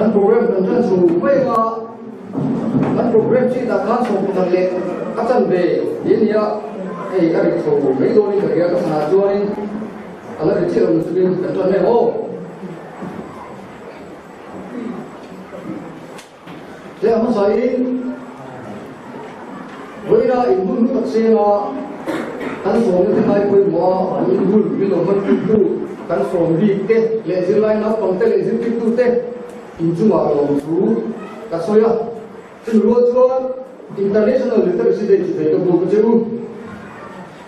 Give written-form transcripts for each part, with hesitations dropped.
Kan program kan tan chho mai anga kan program sheet ah khan 11 leh a chanve tih a ni a, hei a ri chho mai dawnin ka hria ka chhanah chuanin a la ri chiah lo chungin kan tan em aw. He a hmasain vawiina inhmun hnu tak senga kan sawmna te ngai pawimawh a, an inhmun min lo hmanpuitu kan sawm bik te leh zirlai naupangte leh zirtirtute inchungah lawmthu ka sawi a. Chumi rual chuan International Literacy Day chu thei ka buk a che u.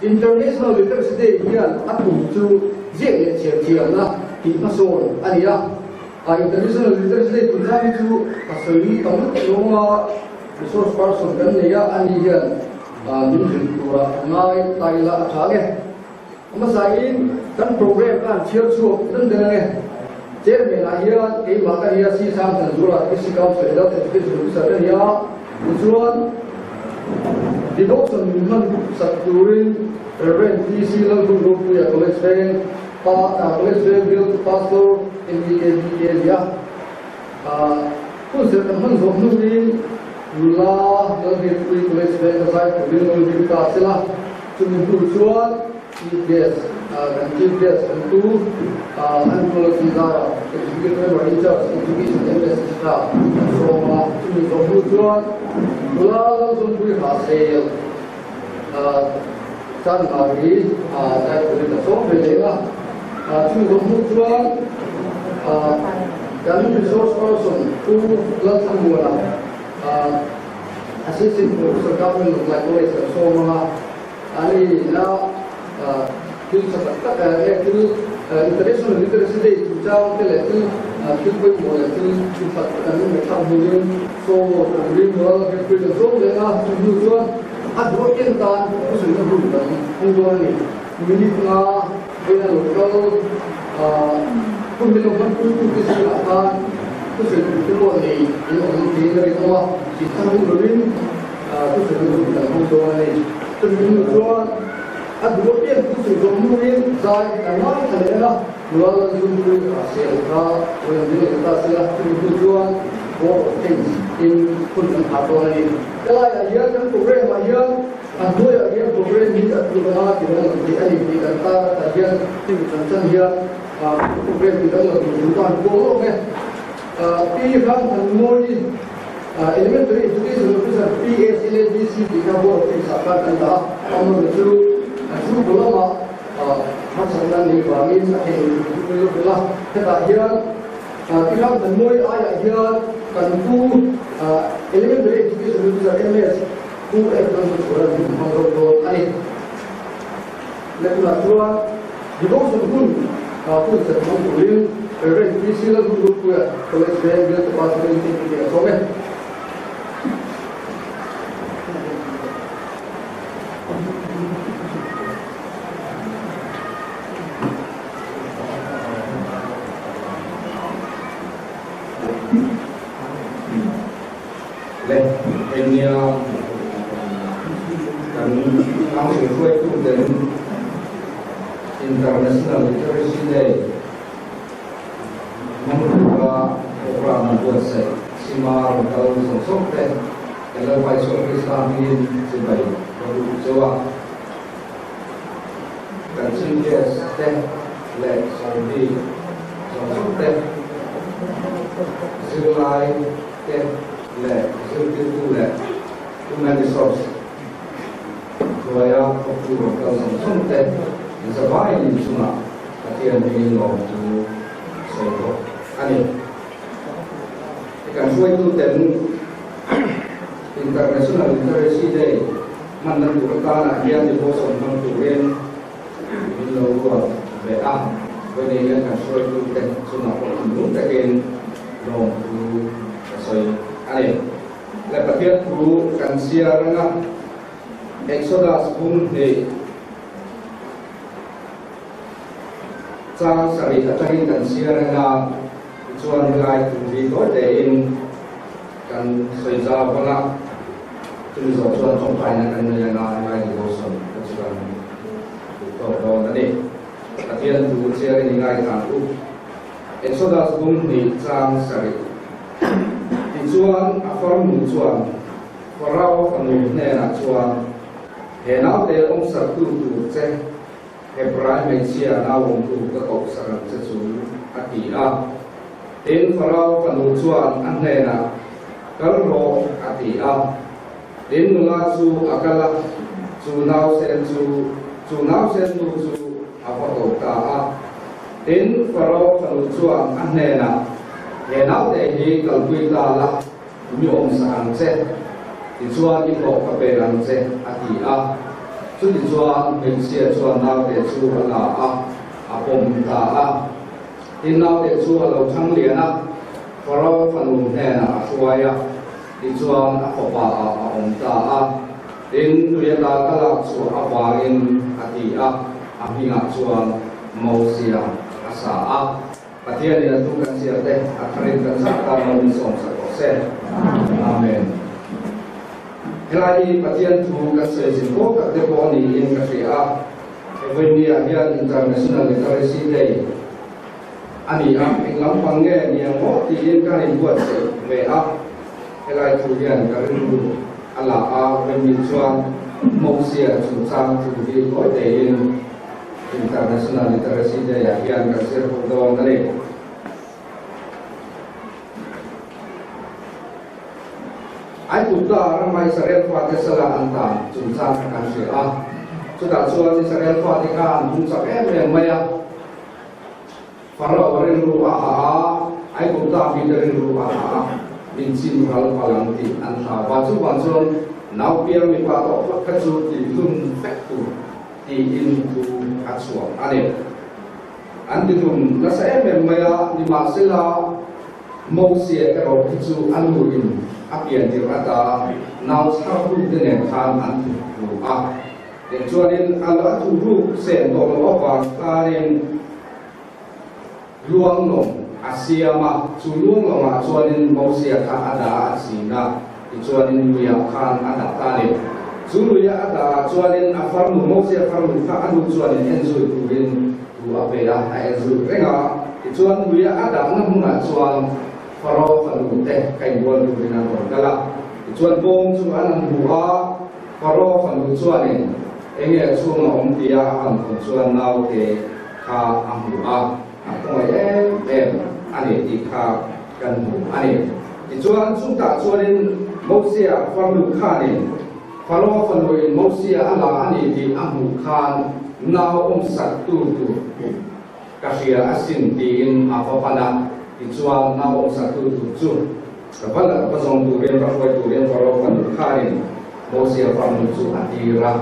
International Literacy Day hian a tum chu ziak leh chhiar thiamna tih hmasawn a ni a. A International Literacy Day tun zan hi chu ka sawi tam lutuk lo a, resource person kan nei a, ani hian min hrilh turah a ngai ta ila a tha nge. Hmasain kan program kha an chhiar chhuak dan den ange. Chairman ah hian keimah ka nia C Sangthanzura District Council Health Education Officer ka ni a, tichuan devotion min hman sak turin Rev PC Lalhunropuia College Veng pa College Veng Bialtu Pastor MEKBK a ni a. Hun serh kan hman zawh hnuin nula Lalhriatpuii College Veng a zai turin lo ding ta sela, chumi hnu chuan Chief Guest kan Chief Guest kan tu Anthology zara Executive Member in Charge Education MS Mishra kan sawm a, chumi zawh hnu chuan nula Lalzawmpuii Hahsel Chanmari zai turin ka sawm ve leh a, chumi zawh hnu chuan kan resource person Pu Lalthlamuana Assistant Professor Government of Lai College kan sawm ang a, ani ina thil tha tak tak nge thil International Literacy Day chungchang te leh thil thil pawimawh leh thil tha tak an ngaihthlak hmuhin saw turin mual hriatpui kan sawm leh a, chu hnu chuan a duh ken tan thusawina hun kan hmang dawn a ni. Minute nga vawiin a lo kal hun min lo hmanpuitute zingah khan thusawi tur te pawh nei in awm tiin a rinawm a, tih thar hun lovin thusawina hun kan hmang dawn a ni. Chumi hnu chuan a duh apiang thusawi zawh hnuin zai kan ngaithla leh ang a, nula Lalzunpui a sel kha rawn ding leh ta sela, chumi hnu chuan Board of Thanks in hun kan thah dawn a ni. Helaiah hian kan program ah hian a hnuaiah hian program hi a tur anga ti dang lo tih a ni tih kan tar a, tah hian hemi chanchan hian program ti dang lo tur chu ka han puang lawk e. Pi Ramthanmawii Elementary Education Officer PSLADC tih kha Board of Thanks ah khan an dah a, amaherawhchu chu a chhungkaw lamah harsatna nei vangin a theih loh tur chu ka lo hrilh a. Hetah hian Pi Ramthanmawii aiah hian kan pu Elementary Education Officer MS Pu F Lalhmuchhuara min hmang zawk dawn a ni. Lehkhaah chuan devotion hun hun set hmang turin Rev. PC Lalhunrukpuia College Veng Bial Capacity Meeting a sawm e. Le eng nia kan council hruaitu ten International Literacy Day hmang tura program an buatsaih sima rawn kal zawng zawng te kan Lalpa Isua Krista hmingin chibai ka duh cheu a. Kan Chief Guest te leh sawmbi zawng zawng te zirlai te leh zirtirtu leh human resource hnuaia thawktu rawn kal zawng zawng te zavaiin inchungah Pathian hmingin lawmthu sawi bawk a ni. Kan hruaituten International Literacy Day hmanna tur atanah hian devotion hmang turin min lo ruat ve a, vawiin hian kan hruaitute chungah pawh thinlung takin lawmthu ka sawi a ni. Le Pathian thu kan chhiar anga Exodus bung hnih chang sarih atangin kan chhiar anga tichuan helai thu hi tawi tein kan sawi zau vang a, chumi zawh chuan tawngtaina kan nei anga helai devotion te chu kan duh tawk dawn a ni. Pathian thu chhiarin i ngaithla ang u. Exodus bung hnih chang sarih. Tichuan, a farnu chuan Farao fanu hnenah chuan, He naute awmsaktu tur che Hebrai hmeichhia nauawmtu ka kohsak ang che chu, a ti a. Tin, Farao fanu chuan a hnenah, Kal rawh, a ti a. Tin, nula chu a kal a, chu nausen chu, chu nausen nu chu a va ko ta a. Tin, Farao fanu chuan a hnenah, He naute hi kalpui ta la, Mi awmsak ang che, tichuan i hlawh ka pe ang che, a ti a. Chutichuan hmeichhia chuan naute chu a la a, a pawm ta a. Tin, naute chu a lo thang lian a, Farao fanu hnenah a hruai a, tichuan a fapa ah a awm ta a. Tin, tui ata ka lak chhuah avangin a ti a, a hmingah chuan Mosia a sa a. Pathian in a thu kan chhiar te a tharin kan zah tan lo min sawmsak rawh se. Amen. Helai hi Pathian thu kan sawi zin fo tak te pawh a niin ka hria a. He vawinia hian International Literacy Day a ni a, eng lampang nge ni ang maw tiin ka han inbuatsaih ve a. Helai thu hian ka rilru a la a, vawiin chuan Mosia chungchang thu hi tawi teiin International Literacy Day ah hian kan zir ho dawn a ni. Aigupta rama Israel fate sala an tan chungchang kha kan hria a. Chutah chuan Israel fate kha an hung chak em em mai a. Pharaoh rilru a ha a, Aigupta mite rilru a ha a, min chim ral palh ang tih an hlau va. Chuvang chuan nau piang mipa tawh phawt kha chu tihhlum vek tur tiin thu a chhuak a ni. An tihlum nasa em em mai a, nimahsela Mosia erawh hi chu a nuin a pian tirh ata nau chhartute nen khan an thuk ru a. Tichuanin a la thu ruk sen tawh loh avang khanin luanglawng a siam a, chu luanglawngah chuanin Mosia kha a dah a chin a, tichuanin luiah khan a dah ta a ni. Chu luia a dah ah chuanin a farnu, Mosia farnu kha a nu chuanin en zui turin thu a pe a, a en zui reng a. Tichuan luia a dahna hmunah chuan Pharaoh fanu te kaihbual turin an rawn kal a, tichuan bawng chu an han hmu a, Pharaoh fanu chuanin enge a chhung a awm tia a han hawn chuan naute kha a hmu a, a khawngaih em em a ni tih kha kan hmu a ni. Tichuan chutah chuanin Mosia farnu khanin Pharaoh fanuin Mosia a la a ni tih a hmuh khan nau awmsak tu tur ka hria asin tiin a va pan a, tichuan nau awmsak tu tur chu Ka va la va zawng turin va hruai turin Pharaoh fanu khanin Mosia farnu chu a tir a.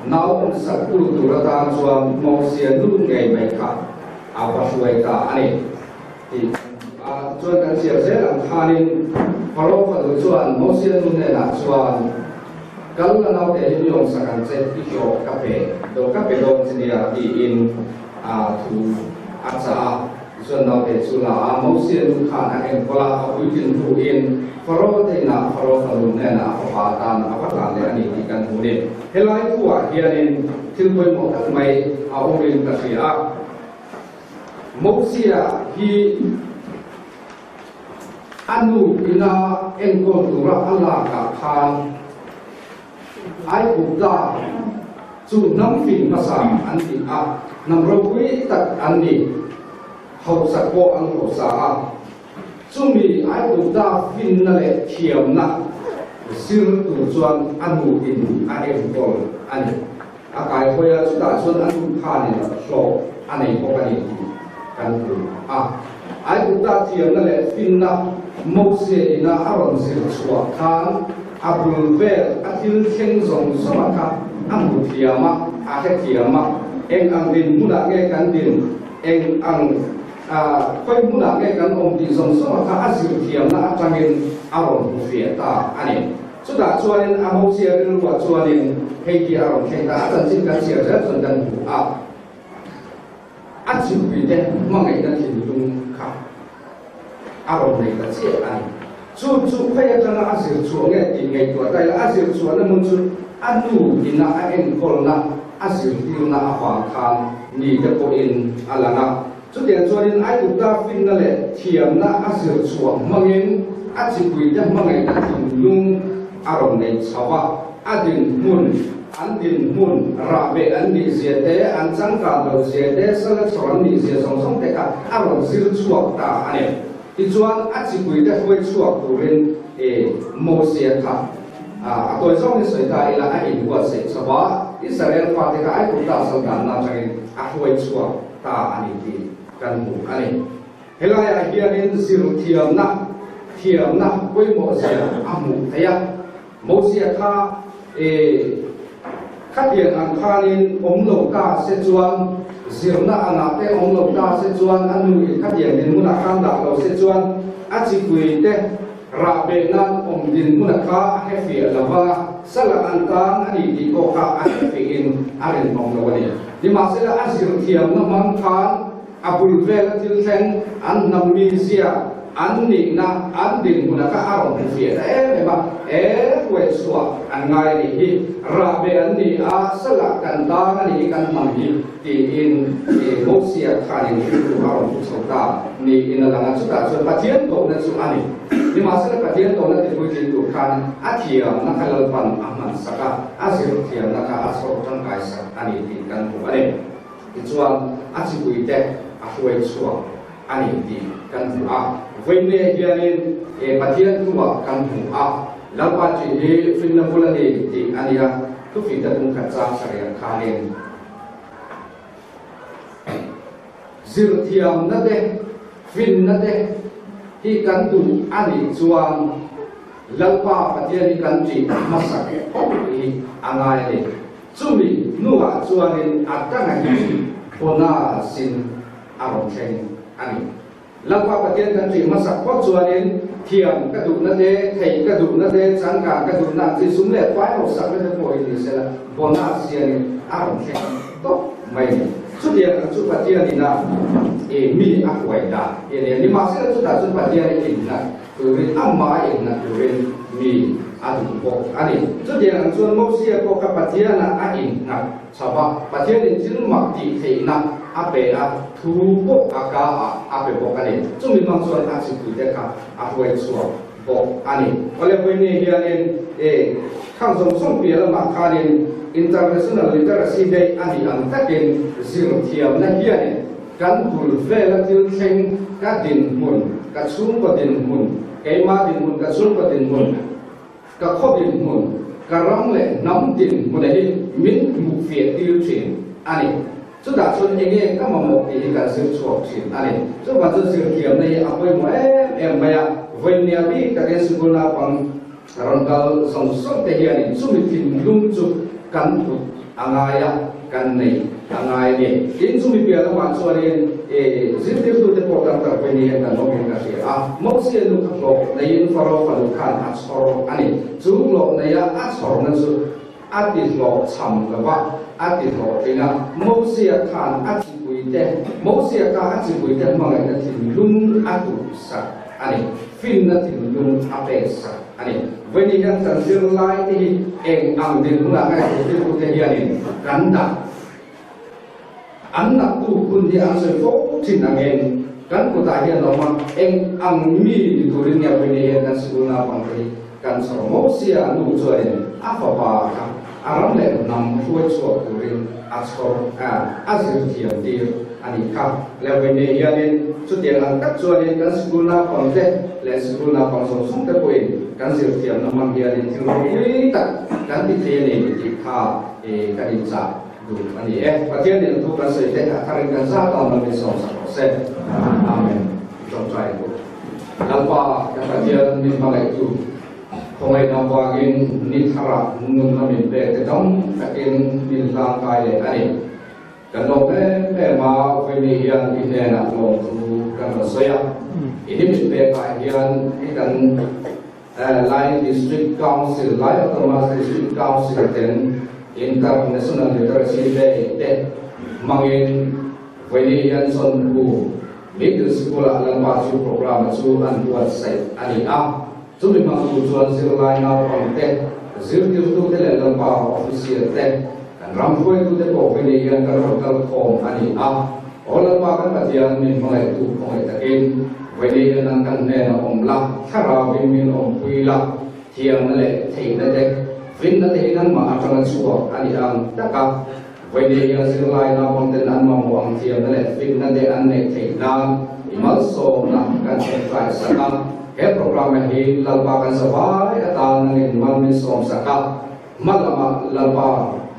Nau awmsak tu tur atan chuan Mosia nu ngei mai kha a va hruai ta a ni tih kan hmu a. Tichuan kan chhiar zel ang khanin Pharaoh fanu chuan Mosia nu hnenah chuan, Kal la naute hi mi awmsak ang che, i hlawh ka pe do ka pe dawn che nia tiin a thu a chah a. Tichuan naute chu la a, Mosia nu khan a enkawl a, a puitlin hnuin Pharaoh te inah Pharaoh fanu hnenah a fapa atan a va tlan leh a ni tih kan hmu ni. Helai thuah hianin thil pawimawh tak mai a awmin ka hria a, Mosia hi a nu ina enkawl tura a lakah khan Aigupta chu hnam fing hmasa an ti a, hnam ropui tak an ni. Hausa pawh an hausa a. Chumi Aigupta finna leh thiamna zir tur chuan a nuin a enkawl a ni. A kaihhawi a, chutah chuan a nu khanin hlawh a nei bawk a ni tih kan hmu a. Aigupta thiamna leh finna Mosia ina a rawn zir chhuah khan a bul vel a thil thleng zawng zawng a kha a hmu thiam a, a hre thiam a. Eng ang din hmunah nge kan din, eng ang khawi hmunah nge kan awm tih zawng zawng a kha a zir thiamna atangin a rawn hmu fiah ta a ni. Chutah chuanin a Mosia rilruah chuanin hei hi a rawn thleng ta, a chanchin kan chhiar zel chuan kan hmu a, a chhippuite hmangaihna thinlung kha a rawn nei ta chiah a ni. Chu chu khawi atanga a zir chhuah nge tih ngaihtuah ta ila, a zir chhuahna hmun chu a nu ina a enkawlna, a zirtirna avang khan ni te pawhin a lang a. Chutiang chuanin Aigupta finna leh thiamna a zir chhuah hmangin. a chipuite hmangaihna thinlung a rawn nei chho a, a dinhmun, an dinhmun rahbeh an nih zia te, an changkan loh zia te, sala chhawr an nih zia zawng zawng te kha a rawn zir chhuak ta a ni. Tichuan, a chipuite hruai chhuak turin Mosia kha a tawi zawngin sawi ta ila a inbuatsaih chho a, Israel fate kha Aigupta saldanna atangin a hruai chhuak ta a ni tih kan hmu a ni. Helaiah hianin zirthiamna, thiamna pawimawhzia a hmuh theih a. Mosia kha e khatiang ang khanin awm lo ta se chuan, zirna angah te awm lo ta se chuan, a nu in khatiang dinhmunah khan dah lo se chuan a chipui te rah beh nan awm dinhmunah kha a hre fiah lo va, sala an tan a ni tih pawh kha a hre fiahin a rinawm lo a ni. Nimahsela a zirthiamna hmang khan A bul vela thil thleng, an hnam mizia, an nihna, an dinhmuna kha a rawn hmu fiah ta em em a, e hruai chhuah an ngai a nih hi, rahbeh an ni a, salah kan tang a nih hi kan hnam hi tiin Mosia khanin rilru a rawn hmu chho ta niin a lang a, chutah chuan Pathian tawhna chu a ni. Nimahsela Pathian tawhna tipuitling tur khan a thiamna kha Lalpan a hmansak a, a zirthiamna kha a chhawr tangkaisak a ni tih kan hmu a ni. Tichuan, a chipuite a hruai chhuak a ni tih kan hmu a. Vawiinne hianin he Pathian thuah kan hmu a, Lalpa tih hi finna bul a ni tih a nia, thufingte pumkhat chang sarih khanin zirthiamna te, finna te hi kan duh a nih chuan Lalpa Pathian hi kan tih hmasak phawt hi a ngai a ni. Chumi hnuah chuanin a tanga hi Bona sin a rawn thleng a ni. Lalpa Pathian kan ṭih hmasak phawt chuanin thiam ka duhna te, thei ka duhna te, changkan ka duhna ang chi sum leh pai hausakna te pawh hi ni sela Bona sianin a rawn thleng tawp mai a ni. Chutiang ang chu Pathianin a mi a huai dan hi a ni a. Nimahsela chutah chuan Pathian i inhlat turin amah a inhlat turin mi a duh bawk a ni. Chutiang ang chuan Mosia pawh kha Pathianah a innghat chho a, Pathianin thil mak tih theihna a pe a, thu pawh a ka ah a pe bawk a ni. Chumi hmang chuan a chipuite kha a hruai chhuak bawk a ni. Awle Vawiini hianin e khang zawng zawng piah lamah khanin International Literacy Day a nih ang takin zirthiamna hianin Kan bul vela thil thleng ka dinhmun, ka chhungkaw dinhmun, keimah dinhmun, ka chhungkaw dinhmun, ka khaw dinhmun, ka ram leh hnam dinhmuna hi min hmuh fiah tir thin a ni. Chutah chuan enge ka mamawh tih hi kan zir chhuak thin a ni. Chuvang chuan zirthiamna hi a pawimawh em em mai a, vawinia bik takin sikul naupang rawn kal zawng zawng te hianin chumi thinlung chu kan put a ngai a, kan nei a ngai a ni. Tin, chumi piah lamah chuanin zirtirtute pawh tam tak pawhin hian kan awmin ka hria a, Mosia nu kha hlawh neiin Faro fanu khan a chhawr a ni. Chu hlawh neia a chhawrna chu a ti hlawh chham lo va, a ti hlawhtling a. Mosia khan a chipuite, Mosia kha a chipuite hmangaihna thinlung a tuhsak a ni. Finna thinlung a pek sak a ni. Vawiin hian kan zirlai te hi eng ang dinhmunah nge zirtirtute hianin kan dah? An naktu hun hi an sawi fo thin angin kan kutah hian a awm a, eng ang mi ni turin nge vawiin hian kan sikul naupangte hi kan chhawr Mosia nu chuanin a fapa kha a ram leh hnam hruai chhuak turin a chhawr a, a zirthiam tir a nih kha. Le vawiin hianin chutiang ang tak chuanin kan sikul naupangte leh sikul naupang zawng zawng te pawhin kan zirthiamna hmang hianin thil ropui tak kan ti thei a ni tih kha kan inchah duh a ni e. Pathianin thu kan sawi te a tharin kan zat a, Malmin sawmsak rawh se. Amen. I tawngtai ang u. Lalpa kan Pathian min hmangaihtu, khawngaihna vangin ni tharah nunna min pek te tam takin min hlangkai leh a ni. Kan lawm em em a, Vawiini hian i hnenah lawmthu kan rawn sawi a. I ni min pekah hian hei kan Lai District Council, Lai Autonomous District Council ten International Literacy Day te hmangin Vawiini hian Chawnphu Middle School-ah Lalpa chu programme chu an buatsaih a ni a. Chumi hmangtu chuan zirlai naupangte, zirtirtute leh Lalpa official te, kan ram hruaitute pawh Vawiini hian kan rawn kal khawm a ni a. Aw Lalpa kan Pathian min hmangaihtu khawngaih takin. Vawiin hian an kan hnenah awm la, thlarauin min awmpui la, thiamna leh theihna te, hlimna te hi nangmah atanga chhuak a ni ang taka vawiin hian zirlai naupangten an mamawh ang thiamna leh hlimna te an neih theih nan i malsawmna kan thentlai sak a. He programme hi Lalpa kan zavai atan nangin mal min sawm sak a. Hma lama Lalpa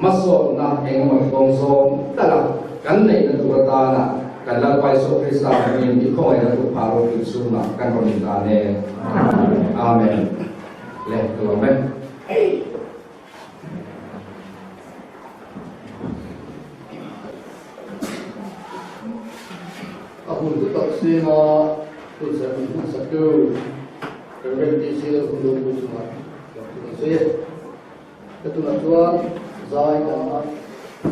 hmasawnna engemaw thawng zawng tala kan neihna tur atana kan Lalpa Isua Krista hmingin i khawngaihna thuphah ropui chhungah kan rawn indan e. Amen. Le ka lawm e. A hun chu tak singa hun serh min hman sak tu Rev. TC Lalhunlungpui chungah lawm chu kan sawi e. Ka tunah chuan zai kan a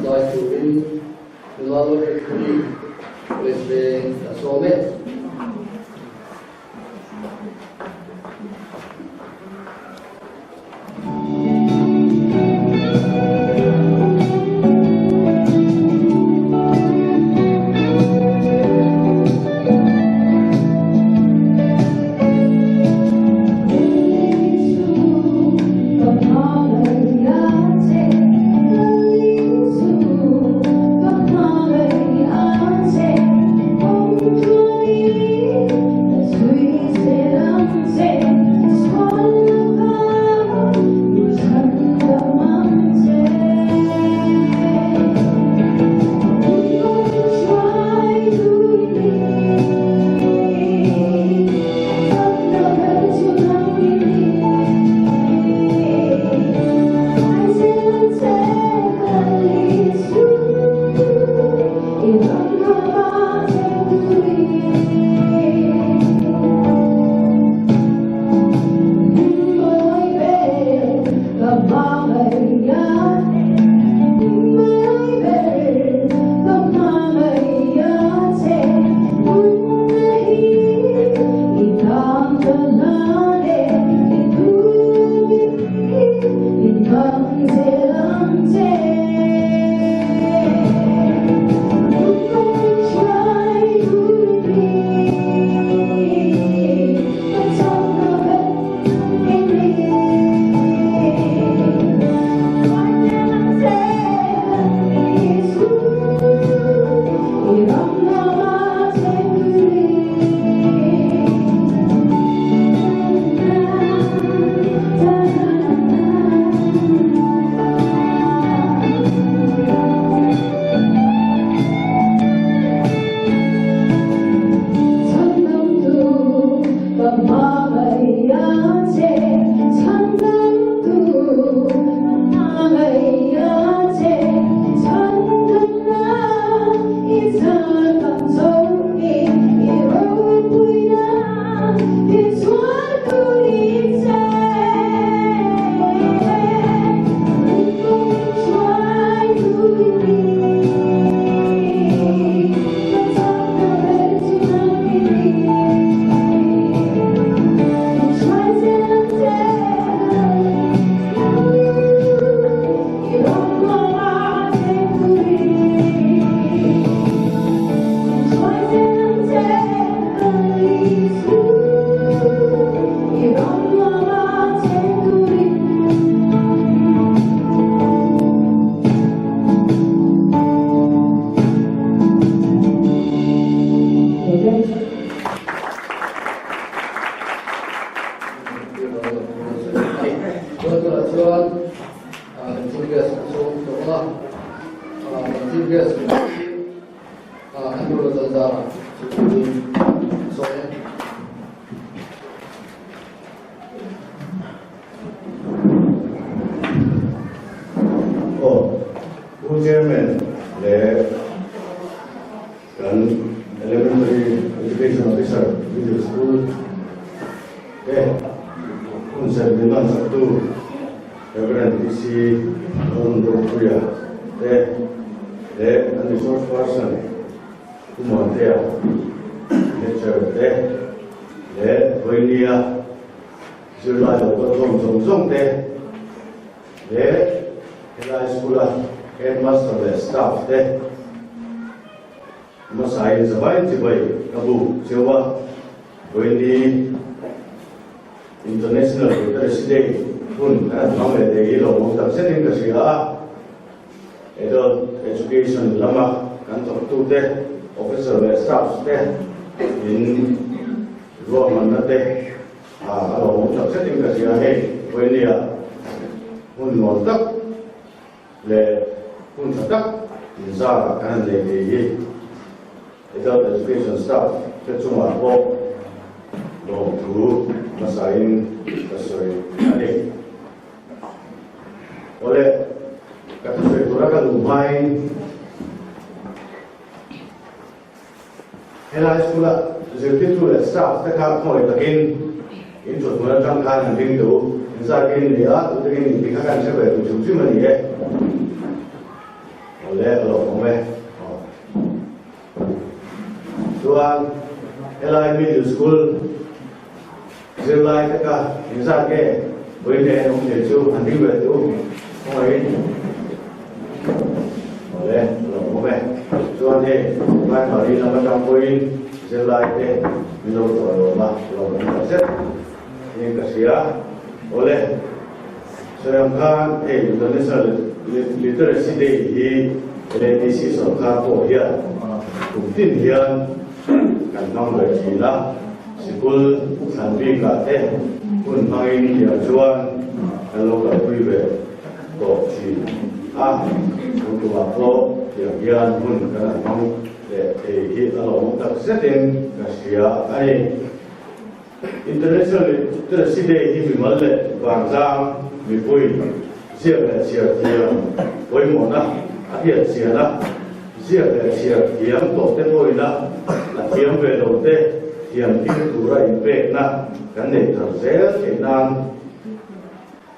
zai turin nula Lalrinkhumi College veng kan sawm e. Aw, Pu Chairman leh kan Elementary Education Officer, Middle School te hun serh min hman saktu Rev. PC Lalhunropuia te leh kan resource person Pu Muantea lecture te leh Vawinia zirlai lo kal khawm zawng zawng te leh helai school a headmaster leh staff te hmasain zavai chibai ka buk cheu a. Vawiini International Literacy Day hun kan han hmang leh thei hi lawmawm tak zetin ka hria a. Adult Education lama kan thawktute, officer leh staffs te in ruahmanna te a lawmawm tak zetin ka hria a. Hei Vawiinia hun nuam tak leh hun tha tak inzarah kan han nei thei hi Adult Education Staff te chungah pawh lawmthu hmasain ka sawi a ni. Awle, ka thusawi tura ka duh hmain helai school-a zirtirtu leh staff te kha khawngaih takin in thuthmun atang khan an ring duh, inzai in ni a, tute in inti kha kan hre ve duh hrim hrim a ni e. Awle, a lo awm e. Aw. Chuan helai middle school zirlai te kha engzat nge vawi leh an awm thei chu an ding ve teh u. Khawngaih in. Awle, a lo awm e. Chuan hei primary lam atang pawhin zirlai te min lo tawiawm a, lo awm tak zet niin ka hria. Awle. Sawi ang khan hei International Literacy Day hi LADC sawrkar pawh hian kum tin hian kan hmang ve thin a, sikul thlan bikah te hun hmangin tiang chuan kan lo kalpui ve tawh thin a, tun tumah pawh tiang hian hun kan han hmang leh thei hi a lawmawm tak zetin ka hria a ni. International Literacy Day hi mimal leh vangzang mipui ziak leh chhiar thiam pawimawhna a hriat chian a, ziak leh chhiar thiam tawh te pawhina a thiam ve lo te thiam tir tura inpekna kan neih thar zel theih nan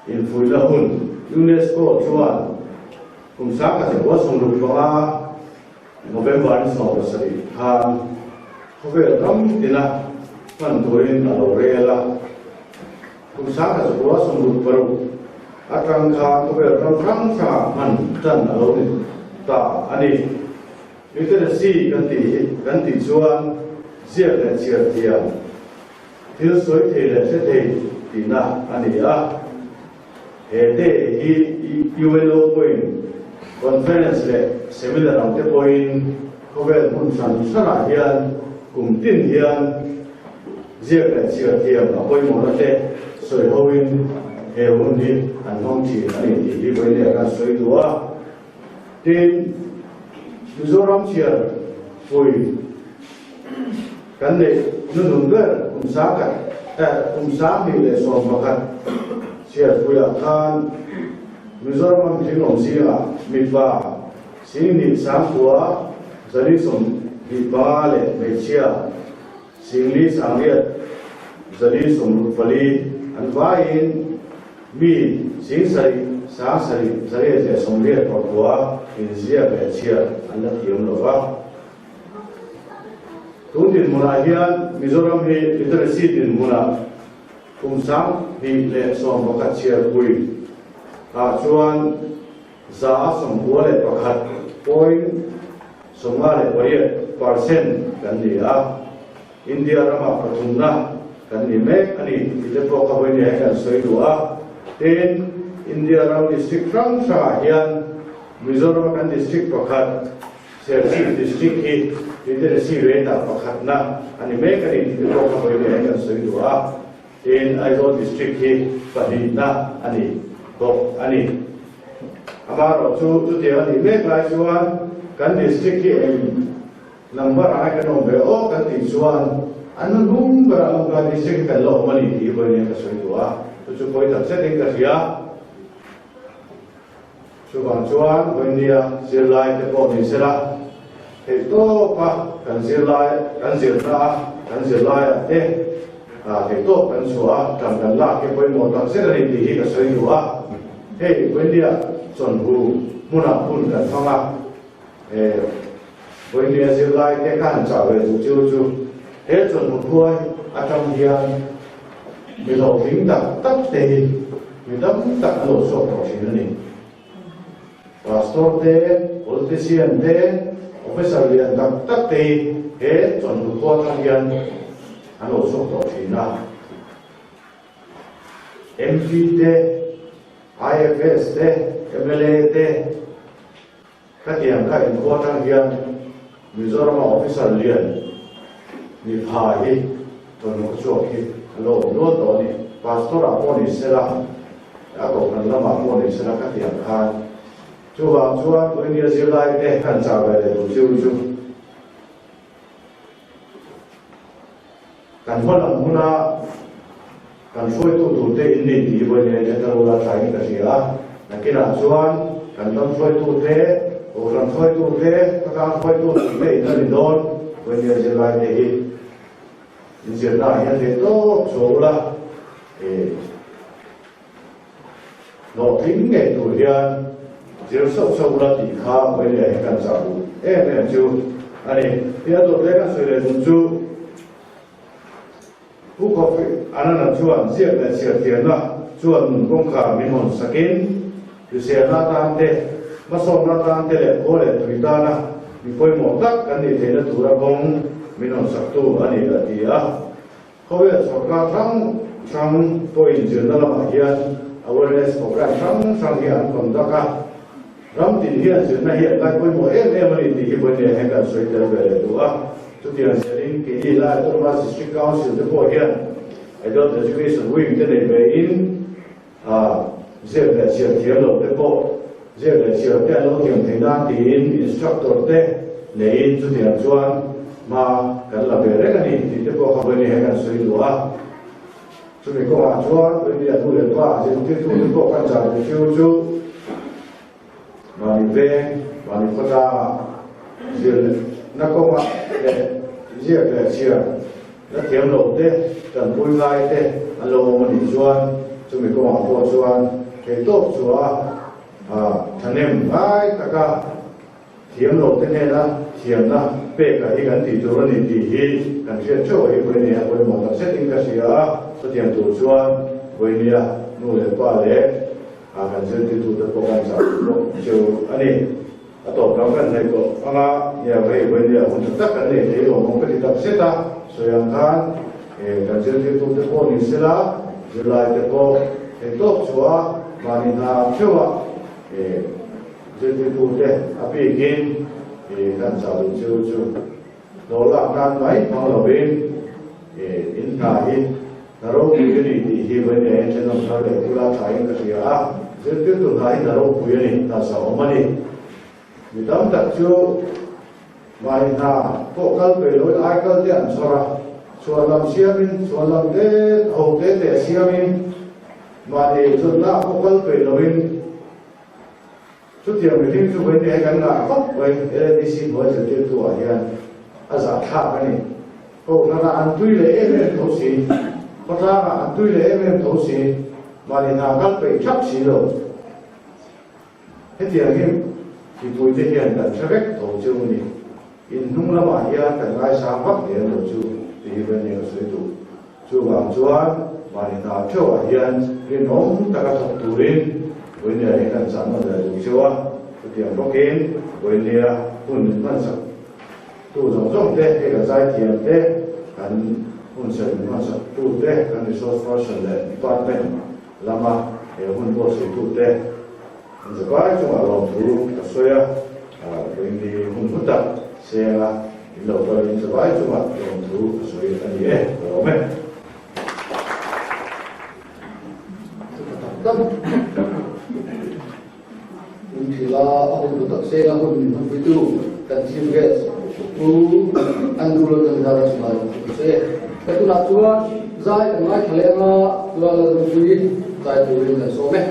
infuihna hun UNESCO chuan kum 1965 November ni 17 khan khawvel ram tina hman turin a lo rel a. Kum 1966 atang khan khawvel ram hrang hrangah hman tan a lo ni ta a ni. Literacy kan tih hi kan tih chuan ziak leh chhiar thiam, thil sawi thei leh hre thei tihna a ni a. He day hi UNO pawhin conference leh seminar ang te pawhin khawvel hmun hran hranah hian kum tin hian ziak leh chhiar thiam a pawimawhna te sawi hoin he hun hi an hmang thin a ni tih hi vawiin kan sawi duh a. Tin, Mizoram chhiar pui kan neih nunun ber kum sangkhat eh kum 2011 chhiar puiah khan Mizoram a mihring awm zingah mipa 10,000 sangkua 425 leh hmeichhia 4,000 464 an vaiin mi 7,000 7,889 inziak leh chhiar an la thiam lo va. Tun dinhmunah hian Mizoram hi literacy dinhmunah kum 2011 chhiarpui ah chuan 91 point 58 percent kan ni a, India ramah pathumna kan ni mek a ni tih te pawh ka vawiin hian kan sawi duh a. Tin, India ram district hrang hrangah hian Mizoram a kan district pakhat Serchhip district hi literacy rate ah pakhatna a ni mek a ni tih te pawh ka vawiin hian kan sawi duh a. Tin, Aizawl district hi pahnihna a ni bawk a ni. Amaherawhchu chutiang a nih mek lai chuan kan district hi eng number ah nge kan awm ve aw kan tih chuan an hnung berah Lawngtlai district hi kan la awm a ni tih hi vawiin hian ka sawi duh a, chu chu pawi tak zetin ka hria. Chuvang chuan vawinia zirlai te pawh ni sela theihtawpa kan zirlai kan zirna a kan zirlaiah te theihtawp kan chhuah a tan kan lak hi pawimawh tak zet a ni tih hi ka sawi duh a. Hei vawinia chawnhu hmunah hun kan hmang a, vawinia zirlai te kha han chah ve duh chu chu he chawnhu khuai atang hian Mi hlawhtling tak tak te hi mi tam tak an lo chhuak tawh thin a ni. Pastor te, politician te, officer lian tak tak te hi he chawhnu khua thang hian an lo chhuak tawh thin a. MP te, IFS te, mla te khatiang kha inkhua atang hian Mizorama officer lian mi pha hi rawn hmu chhuak hi a lo awm nual tawh a ni. Pastor ah pawh ni sela, a kohhran lamah pawh ni sela khatiang khan chuvang chuan India zirlai te kan chah ve leh duh chiu chu. Kan hma lam huna kan hruaitu turte in ni tih hi vawi leh leh ka rula thlaiin ka hria a. Nakinah chuan kan ram hruaitute, kohhran hruaitute, khawtlang hruaitu turte in a ni dawn. Vawi leh zirlaite hi inzirnaah hian thei tawp chhuah ula, Hlawhtling ngei tur hian zir sauh sauh ula tih kha vawi leh hi kan chah duh em em chu a ni. Ti a dawt leh kan sawi leh dun chu Pu Kofi Annan chuan ziak leh chhiar thiamna chuan nun kawngkhar min hawn sakin hriselna atan te, hmasawnna atan te leh khua leh tui tana mi pawimawh tak kan nih theihna tura kawng min hawn saktu a ni a ti a. Khawvel sorkar hrang hrang pawhin zirna lamah hian awareness program hrang hrang hi an conduct a, ram tin hian zirna hi an ngai pawimawh em em a ni tih hi vawiin hian kan sawi tel ve leh duh a. Chutiang zelin keini lai Autonomous District Council te pawh hian Adult Education Wing te nei ve in ziak leh chhiar thiam lo te pawh ziak leh chhiar te an lo thiam thei nan tiin instructor te neiin chutiang chuan hma kan la ve reng a ni tih te pawh kha vawiin hian kan sawi duh a. Chumi kawngah chuan vawiin a nu leh pa zirtirtu te pawh kan chah duh fiu chu mahni veng, mahni khawtlangah zirna kawngah leh ziak leh chhiar La thiam lo te, tanpui ngai te an lo awm a nih chuan chumi kawngah pawh chuan theihtawp chhuah a thahnem ngai taka thiam lo te hnena thiamna peka hi kan tih tur a ni tih hi kan hriat theuh hi vawinia pawimawh tak zetin ka hria a. Chutiang tur chuan vawinia nu leh pa leh kan zirtirtute pawh kan chah bawk cheu a ni. A tawp lam kan hnaih tawh anga nia hei vawinia hun tha tak kan nei thei lo maw ka ti tak zet a, sawi ang khan kan zirtirtute pawh ni sela zirlaite pawh thei tawp chhuah a mahni hna theuh a zirtirtute a bikin kan chah duh cheu chu hlawh lak nan mai hmang lovin in hna hi hna ropui a ni tih hi vawinia hian thenawm thar leh bula thlain ka hria a, zirtirtu hna hi hna ropui a ni, hna zahawm a ni. Mi tam tak chu mahni hna pawh kal peih loin ai kal te an chhawr a, chhuan lam siamin, chhuan lam te ho te te siamin mahni chawlhna pawh kal peih loin Chutiang mihring chu vawiin hei kan ngah khawp mai, LADC hnuai zirtirtu ah hian a zahthlak a ni. Kohhran ah an tui leh em em tho si, khawtlang ah an tui leh em em tho si, mahni hna kal peih thap si lo. Hetiang hi mipuite hian kan hre vek tho chu a ni. In hnung lamah hian kan ngaisang vak lem lo chu ti hi vawiin ka sawi duh. Chuvang chuan mahni hna theuhah hian rinawm taka thawk turin Vawinia hi kan chah nawn leh duh cheu a, chutiang bawkin Vawinia hun min hmansak tu zawng zawng te, hei kan zaithiam te, kan hun sawi min hmansak tu te, kan resource person leh department lama he hun buatsaih tu te an zavai chungah lawmthu ka sawi a, Vawinia hun hlu tak senga In lo kal in zavai chungah lawmthu ka sawi a ni e, ka lawm e. Ka tak tak in thila a hun tu tak seng a hun min hmanpuitu kan chief guest Pu Andrew Lalthanzara chungah lawmthu ka sawi e. Ka tunah chuan zai kan ngaithla leh anga Lal Lalrungpui zai turin kan sawm e.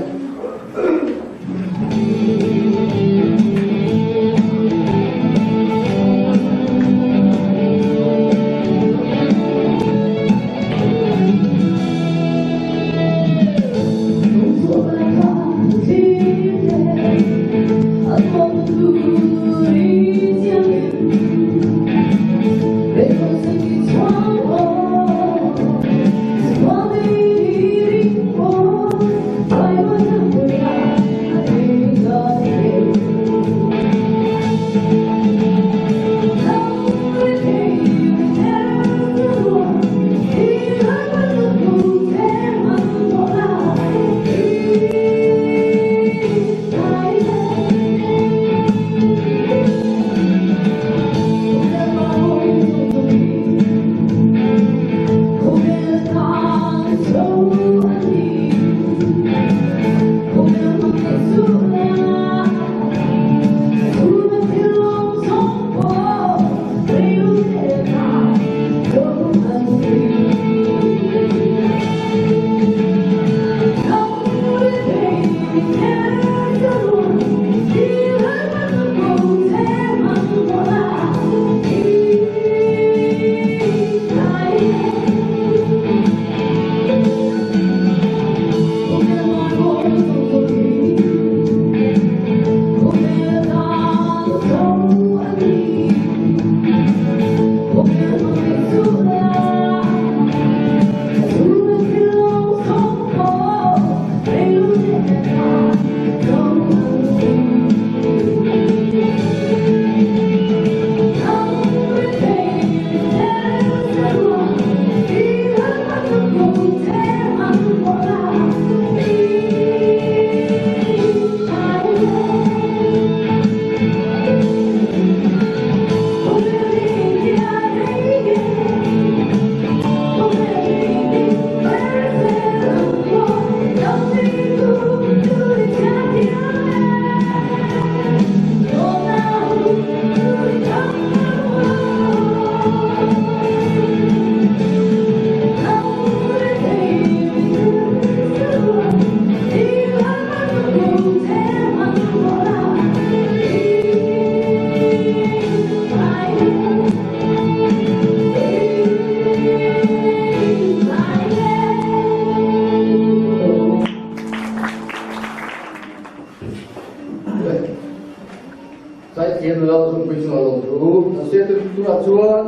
Zaithiam nula zawmpui chungah lawmthu kan sawi a, tunah chuan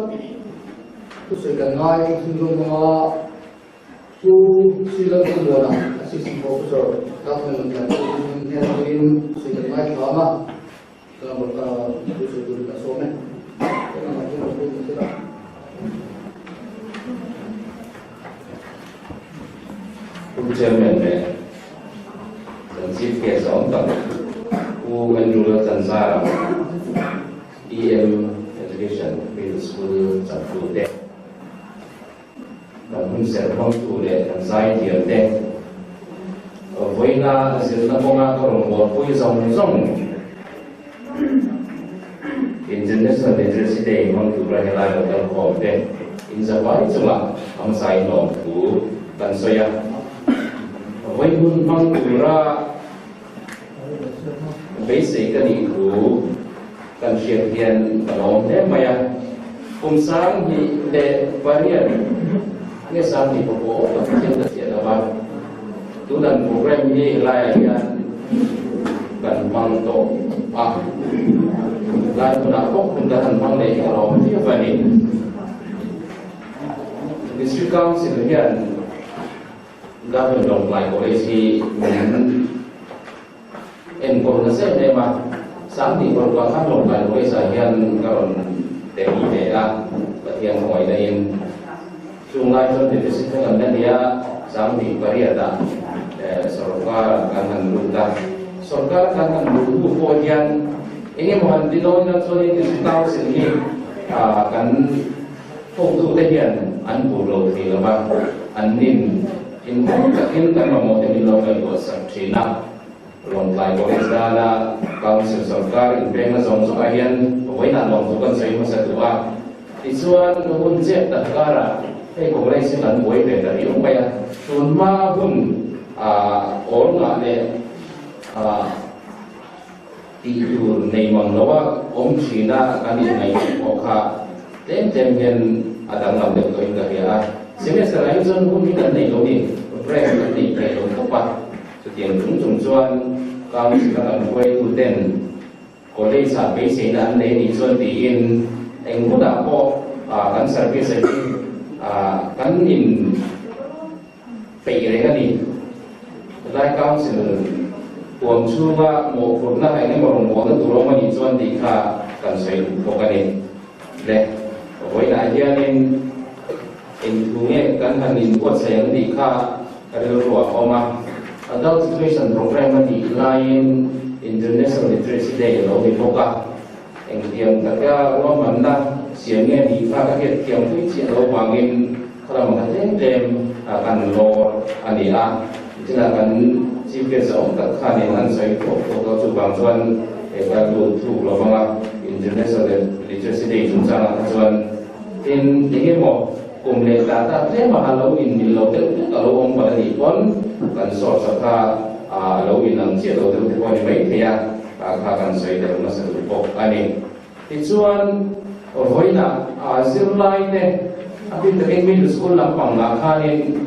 thusawi kan ngai chhunzawm hmanga Pu Sri Lalthanmuana, Assistant Professor, Government of Tlai hnen atangin thusawi kan ngai thlam a, thusawi turin kan sawm e. Pu Chairman leh kan Chief Guest a awm tak Pu Andrew Laltlanzara, EM Education Middle School changtute, kan hun serh hmangtu leh kan zaithiam te, vawiina zirna kawnga ka rawn buaipui zawng zawng International Literacy Day hmang tura helai lo kal khawm te inzavai chungah a hmasa in lawmthu kan sawi a. Vawi hun hmang tura beisei ka nih thu kan hriat hian ka lawm hle mai a. Kum 2008 nge 20 pawh ka thiam ta chiah lo va, tunan program hi helaiah hian kan hmang tawh a, lai hmunah bawk hun kan han hmang leh hi ka lawm viau a ni. District Council hian Government Lawngtlai College hi min enkawl nasa em em a, 2006 khan Lawngtlai College ah hian ka rawn tel ve a, Pathian hawina in chung lai chuan deficit kha kan la ni a, 2008 ah sorkar kan han lut a, sorkar kan han luh hnu pawh hian eng emaw han ti dawn ila chuanin District Council hi kan Hotute hian an bur lo thei lo va, an nin inhawng takin kan mamawh te min lo ngaihtuah sak thin a. Lawngtlai College dana Council sorkar inpengna zawng zawngah hian vawiinah lawmthu kan sawi hmasa duh a. Tichuan, hun chep tak karah hei College hi kan buai ve ta riau mai a, tun hma hun awl ngah leh Tih tur nei mang lo a awm thin a, kan inngaihtuah pawh kha tlem tlem hian a danglam deuh tawhin ka hria a. Semester ah hi chuan hun hi kan nei lo ni, break kan nei thei lo khawp a. Chutiang chung chung chuan council a kan hruaitu ten college ah beiseina an nei nih chuan tiin eng hunah pawh kan service ah hi kan in peih reng a ni. Helai Council huam chhunga mawhphurhna eng emaw rawngbawlna tur awm a nih chuan tih kha kan sawi duh bawk a ni. Le, vawiinah hianin eng thu nge kan han inbuatsaih ang tih kha ka rilru a awm a. Adult Education Programme a nih laiin International Literacy Day a lo ni bawk a. Engtiang taka ruahmanna siam nge tih kha ka hriat thiam pui chiah lo vangin khalam kha tlem tlem kan lawr a ni a. Nichinah kan Chief Guest a awm tak khanin an sawi thuak thuak a, chuvang chuan he ka lut thuk lo vang a, International Literacy Day chungchangah kha chuan tin eng emaw kum leh tah tah tlema a lo inmil lo deuh deuh a lo awm palh a nih pawn kan source-a kha a lo inang chiah lo deuh te pawh a ni maithei a. Ah kha kan sawi deuh nasa duh bawk a ni. Tichuan, vawiinah zirlai te a bik takin middle school lampang ah khanin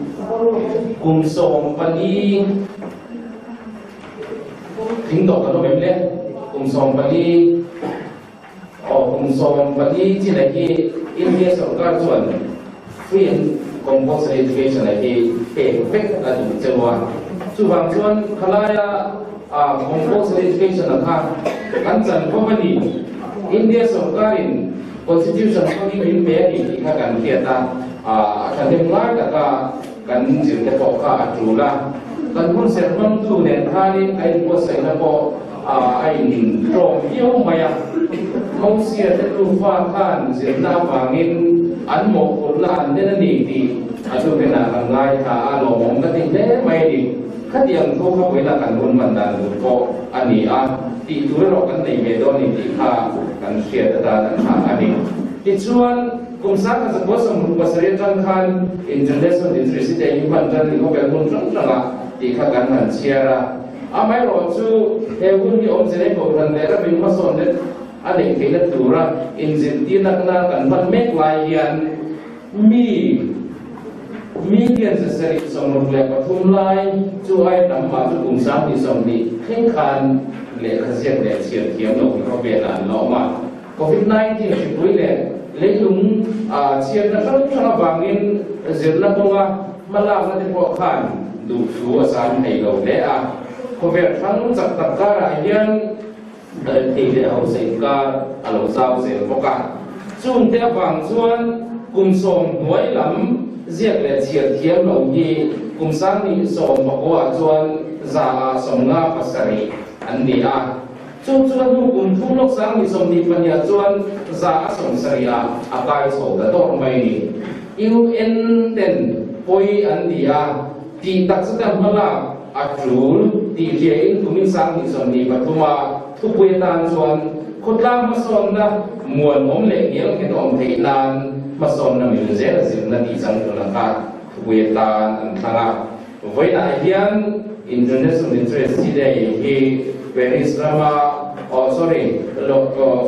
kum 14 thing tawh kan awm em le? Kum 14 aw kum 14 chin ah hi India sorkar chuan free and compulsory education ah hi pek vek a duh cheu a. Chuvang chuan khalaia compulsory education ah kha kan chan khawp a ni. India sorkarin constitution hmangin min pe a ni tih kha kan hriat a, a thahnem ngai taka kan zir te pawh kha a tul a. Kan hun serh hmangtu nen khanin a inbuatsaihna pawh a intlawm viau mai a. Mosia te nufa khan zirna avangin an mawhphurhna an hlen a ni tih a tukenah kan ngaithla a, lawmawm ka ti hle mai a ni. Khatiang thu kha vawiinah kan hun man dan tur pawh a ni a, tih tur erawh kan nei ve dawn a ni tih kha kan hriat atan a tha a ni. Tichuan, kum 1967 atang khan International Literacy Day hi hman tan ni khawvel hmun hrang hrangah tih kha kan han chhiar a. Amaherawhchu, he hun hi awmze leh kohhran leh ram inhmasawnna a neih theihna tura inzirtirna kan hman mek lai hian mi million 763 lai chu ai tam mah chu kum 2020 thleng khan. lehkha ziak leh chhiar thiam lo hi khawvelah an la awm a. Covid 19 hripui leh leilung chhiatna hrang hrang avangin zirna kawnga hmalakna te pawh khan duhthu a sam thei lo hle a. Khawvel hrang chak tak karah hian rethei leh hausa inkar a lo zau zel bawk a. Chungte avang chuan kum 10 hnuai lam ziak leh chhiar thiam lo hi kum 2019ah chuan 57% an ni a. Chu chu a hnu kum thum lawk 2022ah chuan 70% ah a kai chho ta dawr mai ni. UN ten pawi an ti a, tih tak chu ta hmalak a tul tih hliahin kumin 2023 a thupui atan chuan khawtlang hmasawnna muanawm leh ngial nghet awm theih nan hmasawnna mil zel zirna tih changtuna kha thupui atan an thlang a. Vawiinah hian International Literacy Day hi Paris rama, oh sorry,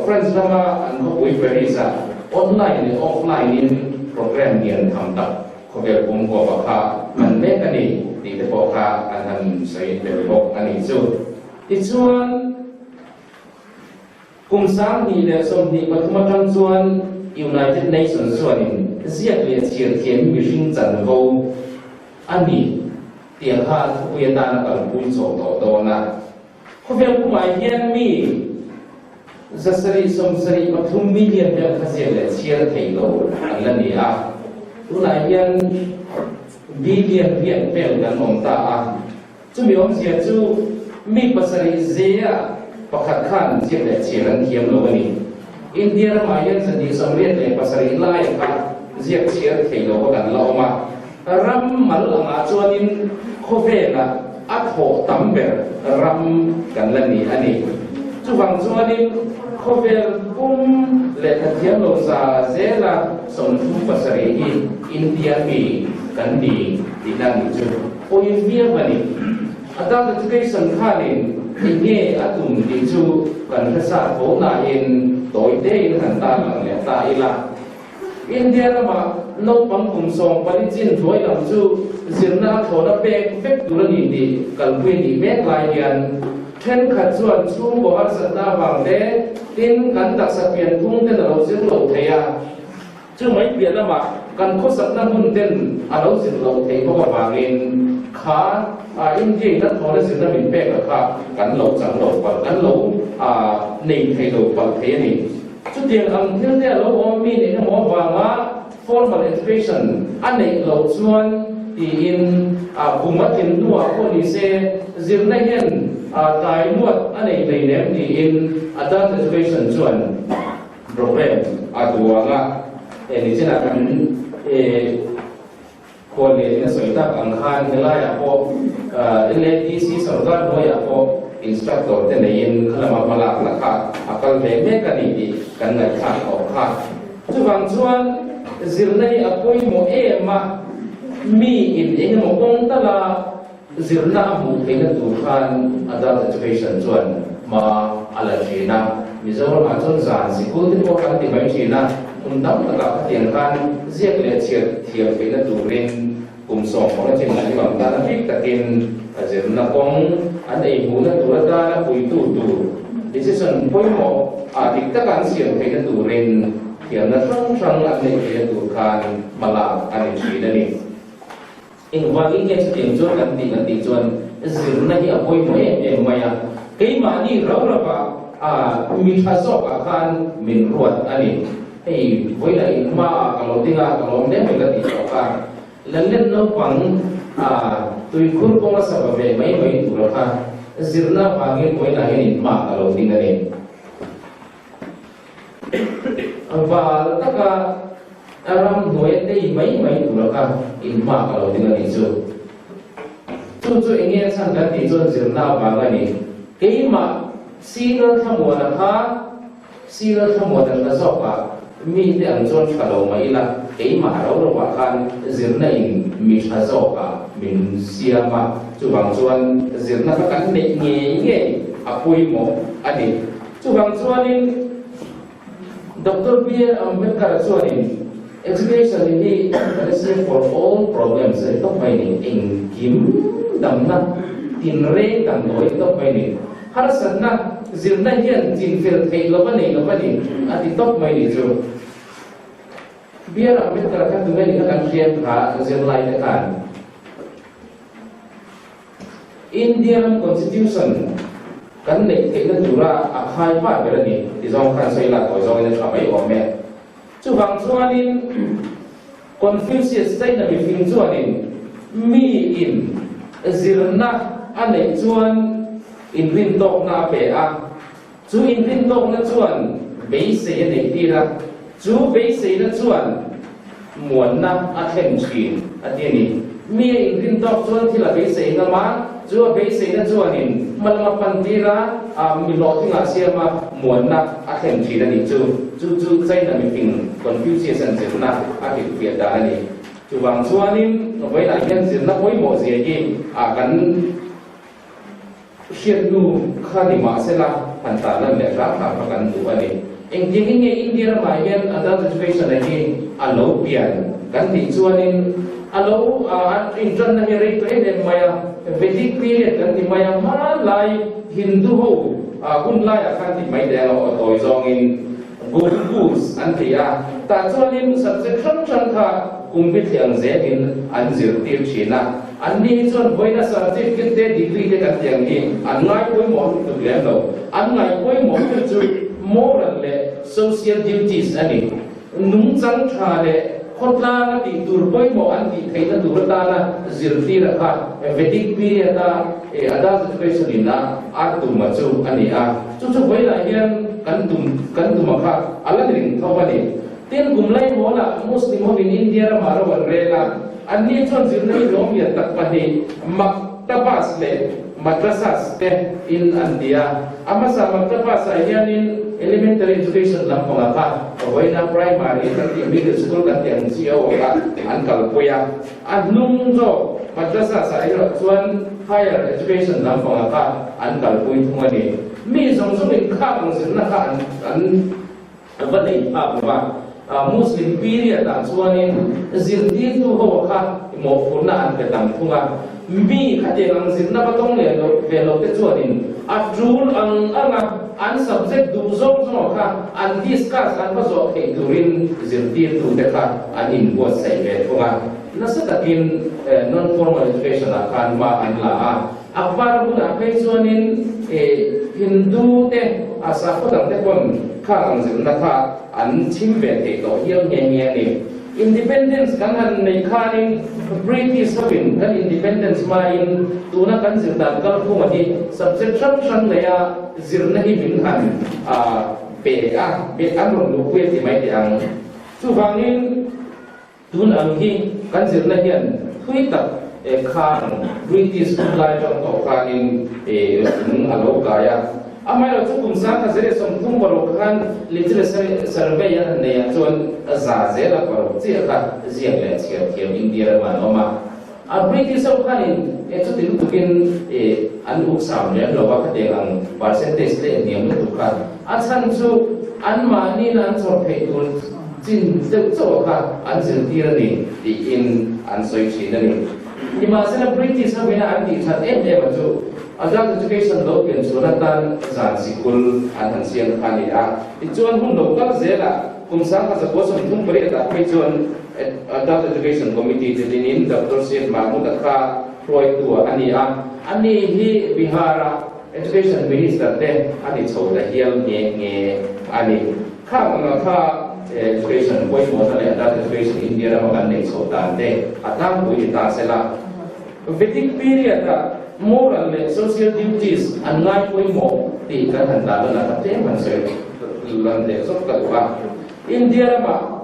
France rama an khawpui Paris-ah online leh offline in program lian tham tak khawvel pum huapa kha hman mek a ni tih te pawh kha an han sawi tel bawk a nih chu. Tichuan, Kum 2023 atang chuan United Nations chuanin ziak leh chhiar thiam mihring chanvo a ni tih kha an thupui atan a kalpui chawh tawh dawn a. Khawvel pumah hian mi 773 million vel kha ziak leh chhiar thei lo an la ni a, tunah hian billion riat vel kan awm ta a. Chumi awmzia chu mi pasarih zia pakhat khan ziak leh chhiar an thiam lo a ni. India ramah hian 287 laia kha ziak chhiar thei lo kha kan la awm a. Ram mal angah chuanin khawvelah a thawh tam ber ram kan la ni a ni. Chuvang chuanin khawvel pum lehkha thiam lo za zela 37 hi India mi kan ni tihna nih chu. Pawi viau a ni. Adult education khanin eng nge a tum tih chu kan hre sa tho nain tawi tein han tan lang leh ta ila. India rama naupang kum 14 chin hnuai lam chu zirna a thlawna pek vek tur a ni tih kalpui a nih mek lai hian thenkhat chuan chhungkaw harsatna avang te tin kan taksa pian phung ten a lo zir lo thei a. Chu mai piah lamah kan khawsakna hmun ten a lo zir loh theih bawk avangin kha India in a thawhna zirna min pek a kha kan lo chang lo palh, kan lo nei thei lo palh thei a ni. Chutiang ang thil te a lo awm mi eng emaw avanga formal education a neih loh chuan tiin kum a tlin hnuah pawh ni se zirna hian tlai luat a nei hleinem tiin adult education chuan Program a duang a, he ni chinah kan khual leh in a sawi tak ang khan helaiah pawh LADC sorkar hnuaiah pawh instructor te neiin kha lama hmalakna kha a kal ve mek a ni tih kan ngaihthlak tawh kha. Chuvang chuan zirna hi a pawimawh em a, mi in eng emaw kawng tala Zirna a hmuh theihna tur khan Adult Education chuan hma a la thin a, Mizoramah chuan zan sikul te pawh kan ti mai thin a, kum tam takah khatiang khan ziak leh chhiar thiam theihna turin kum 10 chin an bang tan a bik takin zirna kawng an ei hmuhna tur atana puitu tur decision pawimawh ah dik taka an siam theihna turin thiamna hrang hrang an neih theihna tur khan hma lak a ni thin a ni. Engvangin nge chutiang chuan kan tih kan tih chuan zirna hi a pawimawh em em mai a, keimahni rau rauah mi tha zawkah khan min ruat a ni. Hei vawilah in hmaah ka lo ding a, ka lawm hle mai ka tih tawh kha. Lallen naupang tuikhur kawnga sava ve mai mai tura kha zirna avangin vawilah hian in hmaah ka lo ding a ni. Val taka ram hnuaia tei mai mai tura kha in hma ka lo ding a nih chu. Chu chu eng nge a chhan kan tih chuan zirna avang a ni. Keimah Sinal Thlamuana kha Sinal Thlamuana hla zawkah mite ang chuan tha lo mah ila keimah ro rovah khan zirna in mi tha zawkah min siam a, chuvang chuan zirna kha kan neih ngei ngei a pawimawh a ni. Chuvang chuanin Doctor B. R. Ambedkar chuanin Education hi medicine for all problems a ni tawp mai ni, engkim damna tinreng damdawi a ni tawp mai ni. Harsatna zirna hian chinfel theih lova nei lova ni a ti tawp mai ni chu. Biar Ambedkar kha tunge ni kha kan hriat kha zirlai te khan India ram Constitution kan neih theihna tura a khai pa ber a ni ti zawng khan sawi lak tawi zawngin a tha mai awm e. Chuvang chuanin Confucius China mifing chuanin mi in zirna a neih chuan inrintawkna a pe a, chu inrintawkna chuan beisei a neih tir a, chu beiseina chuan muanna a thlen thin a ti a ni. Mi a inrintawk chuan thil a beisei ngam a, chu a beiseina chuanin hma lama pan tir a, mi hlawhtlingah siam a, muanna a thlen thin a nih chu. Chu chu China mifing Confucius an zirna a hrilhfiah dan a ni. Chuvang chuanin vawiinah hian zirna pawimawh zia hi kan Hriat nu kha ni mahsela han tah lan leh hram hram kha kan duh a ni. Engtiangin nge India ramah hian adult education a hi a lo pian kan tih chuanin a lo intanna hi rei tawh em em mai a, Vedic period kan ti mai a, hmanlai Hindu ho hun laiah khan tih mai te alo aw tawi zawngin Gurukuls an ti a, tah chuanin subject hrang hrang kha kum bithliang zelin an zirtir thin a. Anni hi chuan vawiina certificate te degree te kan tih ang hi an ngai pawimawh lutuk lem lo. An ngai pawimawh ber chu moral leh social duties a ni. Nungchang tha leh khawtlanga tih tur pawimawh an tih theihna tur atana zirtir a kha Vedic period a adult education in a a tum a chu a ni a. Chu chu vawiinah hian kan tum kan tum a kha a la ni ring tho a ni. Tin, kum lai hawlah Muslim hovin India ramah ro an rel a, anni chuan zirna hi hlawm lian tak pahnih, Maktabas leh Madrasas te in an ti a. A hmasa Maktabas ah hianin elementary education lampangah kha vawiina primary kan tih middle school kan tih ang chi ho kha an kalpui a. A hnung zawk Madrasas ah erawh chuan higher education lampangah kha an kalpui thung a ni. Mi zawng zawngin khak ang zirna kha an an A va nei phak lo a, Muslim period ah chuanin zirtirtu ho kha mawhphurhna an pe tam thung a, mi khatiang ang zirna va tawng leh lo ve lo te chuanin a tul ang ang a an subject duh zawng zawng kha an discuss an va zawh theih turin zirtirtu te kha an inbuatsaih ve thung a, nasa takin non-formal education ah khan hma an la a. Akbar hunah phei chuanin Hindu te a sakhaw dang te pawn khang ang zirna kha an chhim ve theih tawh hial nghe nghe a ni. Independence kan han neih khanin British hovin kan independence hmain tuna kan zir dan kalphunga hi subject hrang hrang neia zirna hi min han pe a, an rawn luhpui a ti mai teh ang. Chuvangin. Tun ang hi kan zirna hian thui tak khan British hun lai atang tawh khanin lung a lo kai a. Amaherawhchu chu kum 1936 khan literacy survey an han neih ah chuan za zel a paruk chiah kha ziak leh chhiar thiam India ramah an awm a. A British ho khanin chuti lutukin an uksam lem lo a, khatiang ang percentage leh hniam lutuk kha. A chhan chu anmahniin an chhawr theih tur Chin deuh chauh kha an zirtir a ni tiin an sawi thin a ni. Nimahsela British ho ina an tih that em em a chu adult education lo pian chhuan atan zan sikul an han siam kha a ni a. Tichuan hun lo kal zelah kum 1938 ah phei chuan Adult Education Committee te dinin Doctor Syed Mahmood-a kha hruaitu a ni a. Ani hi Bihar-a Education Minister te a ni chho ta hial nghe nghe a ni. Khang anga kha education pawimawhna leh adult education India rama kan neih chhoh dan te a tlangpui ni ta se la. Vedic period ah moral leh social duties an ngai pawimawh tih kan han dah lan ah kha tlem han sawi lan leh zawk ka duh a. India ramah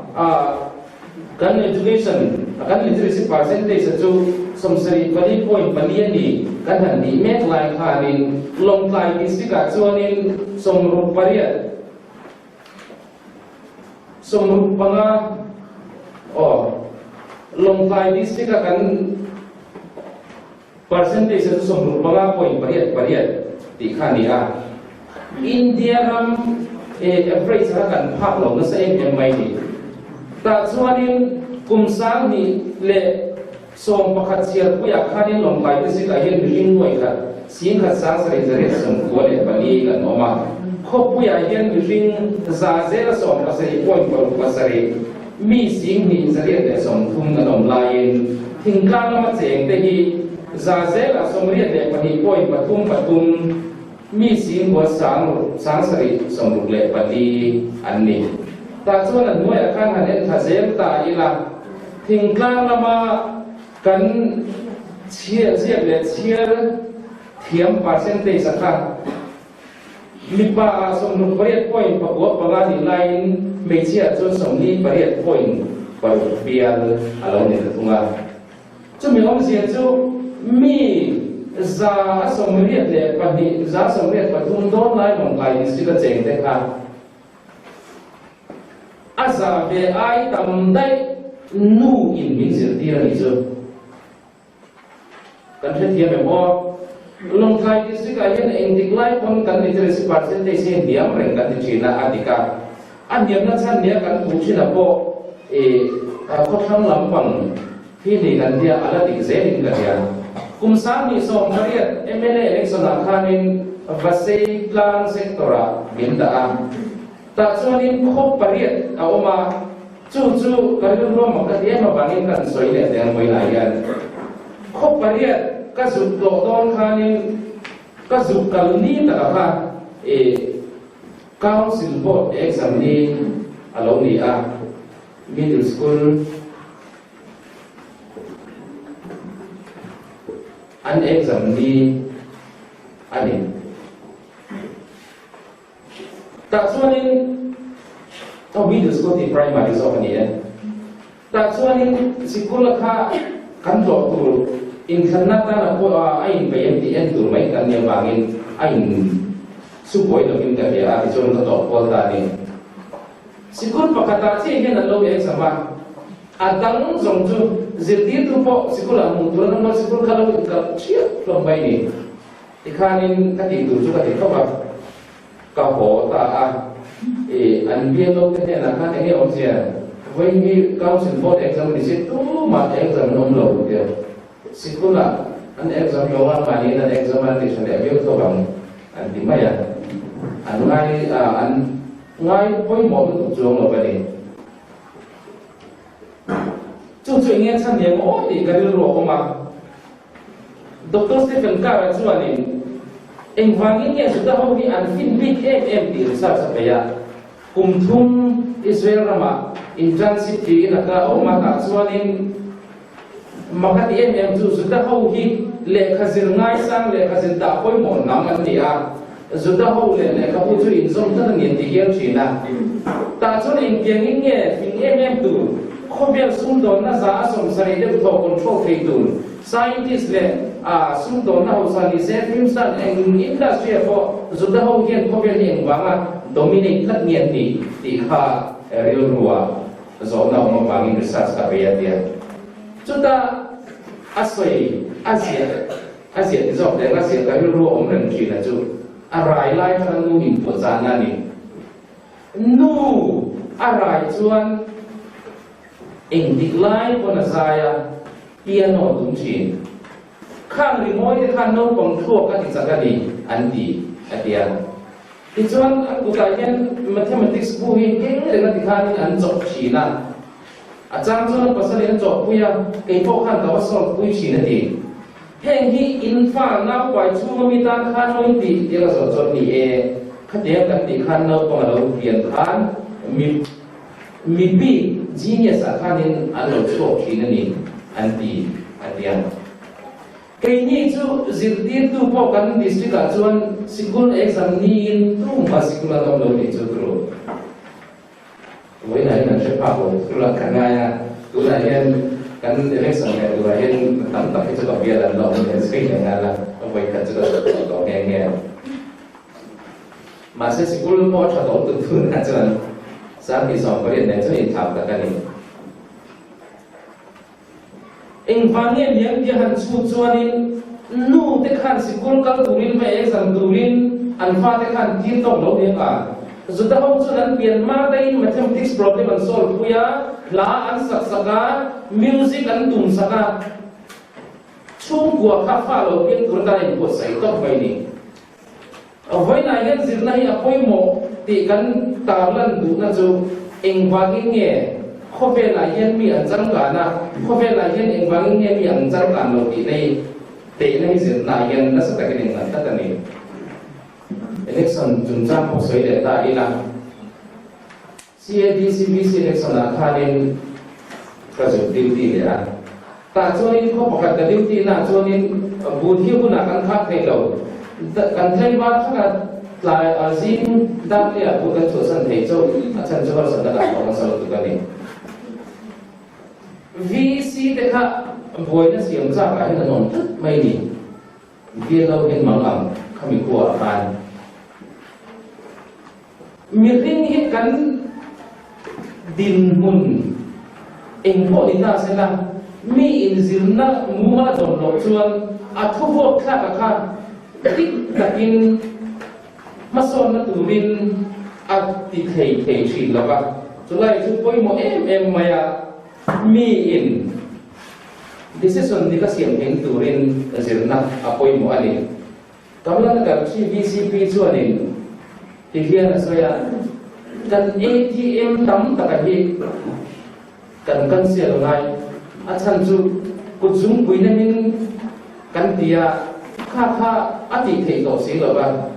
Kan education a kan literacy percentage a chu 74.4 a ni kan han tih mek lai khanin Lawngtlai district ah chuanin 68 65 aw Lawngtlai district a kan percentage a chu 65.88 tih kha a ni a. India ram average kha kan phak lo nasa em em mai ni. Tah chuanin kum 2011 chhiarpuiah khanin Lawngtlai district ah hian mihring nuai khat. Singkhat 74 94 kan awm a. Khawpuiah hian mihring 7.76% mi 2130 kan awm laiin thingtlang lama chengte hi 82.33% mi 9,764 an ni. Tah chuan a hnuaiah khan han en tha zel ta ila, thingtlang lama kan chhiar ziak leh chhiar thiam percentage a kha mipa ah 68.95 nih laiin hmeichhia ah chuan 48.6 bial a lo ni ta thung a. Chumi awmzia chu mi 82, 83 dawn lai Lawngtlai District a chengte kha a za ve ai tam daih nu in min zirtir a nih chu. Kan hrethiam em aw? Lawngtlai District ah hian engtik lai pawn kan literacy percentage hi hniam reng kan ti thin a, a dik a. A hniamna chhan nia kan hmuh thin ah pawh i khawthlang lampang hi ni kan tia a la dik zelin ka hria. Kum 2018 mla election ah khanin Vasei tlang sector ah min dah a. Tah chuanin khaw pariat a awm a, chu chu ka rilru a mak ka ti em avangin kan sawi leh teh ang vawilah hian. Khaw pariat ka zuk tawh dawn khanin ka zuk kal ni taka kha i Council Board exam ni a lo ni a, Middle School an exam ni a ni. Tah chuanin aw Middle School tih Primary zawk a ni e. Tah chuanin sikul kha kan tlawh tur inthlanna tana pawh a inpeih em tih en tur mai kan nih avangin a in su buai lovin ka hria a tichuan ka tlawh kual ta a ni. Sikul pakhatah chiah hian an lo exam a, a dang zawng chu zirtirtu pawh sikulah hmuh tur an awm lo, sikul kha lo inkalh ṭhiap hlawm mai ni. Tikhanin ka tih tur chu ka ti khawp a, ka haw ta a. I an bialo te hnenah khan enge awmzia, vawiin hi Council Board exam a ni si, tumah exam an awm lo tia. Sikulah an exam lo a, mahniin an exam a, an ti tha leh viau tho ang an ti mai a. An ngai an ngai pawimawh lutuk chuang lo a ni. Chu chu enge chhan nia maw tih ka rilru a awm a. Doctor Stephen Carr-a chuanin engvangin nge Juda ho hi an fin bik em em tih research a peih a. Kum thum Israel ramah internship tiin a kal a awm a, tah chuanin mak a ti em em chu Juda ho hi lehkha zir ngaisang, lehkha zir dah pawimawh hnam an ni a, Juda ho leh lehkhabu chu inzawm tlat a ni an ti hial thin a. Tah chuan engtiangin nge fing em em tur, khawvel sumdawnna 70% deuh thaw control thei tur, scientist leh a sumdawnna hausa ni se, film star eng industry ah pawh Juda ho hian khawvel hi engvanga dominate tlat nge an nih tih kha rilru ah zawhna awm avangin research ka bei a tia. Chutah a sawi a ziah. A ziah ti zawk reng a ziah ka rilru a awm reng thin a chu a rai lai khan a nu in pawh zan a ni. Nu a rai chuan engtik lai pawn a zai a, piano a tum thin. Khang rimawi te khan naupang thluak a ti chak a ni an ti a ti a. Tichuan an kutah hian mathematics bu hi keng reng a ti khanin an chawp thin a. A chang chuan a pasal in a chawhpui a, kei pawh khan ka va solve pui thin a ti. Heng hi in fa naupai chhunga mi tan khan lo in tih tiang a zawh chuan ni e, khatiang kan tih khan naupang a lo pian khan mi mi bik genius ah khanin an lo chhuak thin a ni an ti a ti a. Keini chu zirtirtu pawh kan district ah chuan sikul exam niin tumah sikul an awm lo tih chu turu. Vawiinah hian an hre phak lo thul a, ka ngai a, tunah hian kan election leh turah hian tam tak hi chu ka bial an la awm leh zui leh nghal a, ka vawi khat chu ka zawh tawh tawh nghe nghe. Mahse sikul pawh a tha tawh lutuk tunah chuan 2018 nen chuan inthlau tak a ni. Engvang nge niang tia han chhut chuanin nu te khan sikul kal turin va exam turin an fate khan tir tawk lo nia ka. Juda ho chuan an pian hma daihin mathematics problem an solve pui a, hla an sak sak a, music an tum sak a. Chhungkua kha fa lo piang tur atan a inbuatsaih tawp mai ni. Vawiinah hian zirna hi a pawimawh tih kan tarlan duhna chu engvangin nge khawvelah hian mi an changkan a, khawvelah hian engvangin nge mi an changkan lo tihna hi tehna hi zirnaah hian nasa takin engngah tlat a ni. Election chungchang pawh sawi leh ta ila. CADCBC election ah khanin ka zuk duty leh a, tah chuanin khaw pakhat ka duty na ah chuanin booth hi hunah kan khak thei lo, kan tlaivar thaka tlai zing darleh ah booth kan chhuahsan thei chauh, a chhan chu harsatna kan tawk nasa lutuk a ni. VC te kha buaina siam chak ah hian an awm tlat mai ni. Bialo hian mang ang khami khua ah khan. Mihring hi kan dinhmun eng pawh ni ta sela, mi inzirna mumal a dawn loh chuan a thu vawt thlak a kha dik takin hmasawnna turin a ti thei thei thin lo va. Chulai chu pawimawh em em mai a, miin decision dik a siam thei turin zirna a pawimawh a ni. Kamla Nagar chi vcp chuanin ti hian a sawi a, Kan ATM tam taka hi kan cancel ngai, a chhan chu kut zungpui nangin kan ti a, kha kha a tih theih tawh si lo va,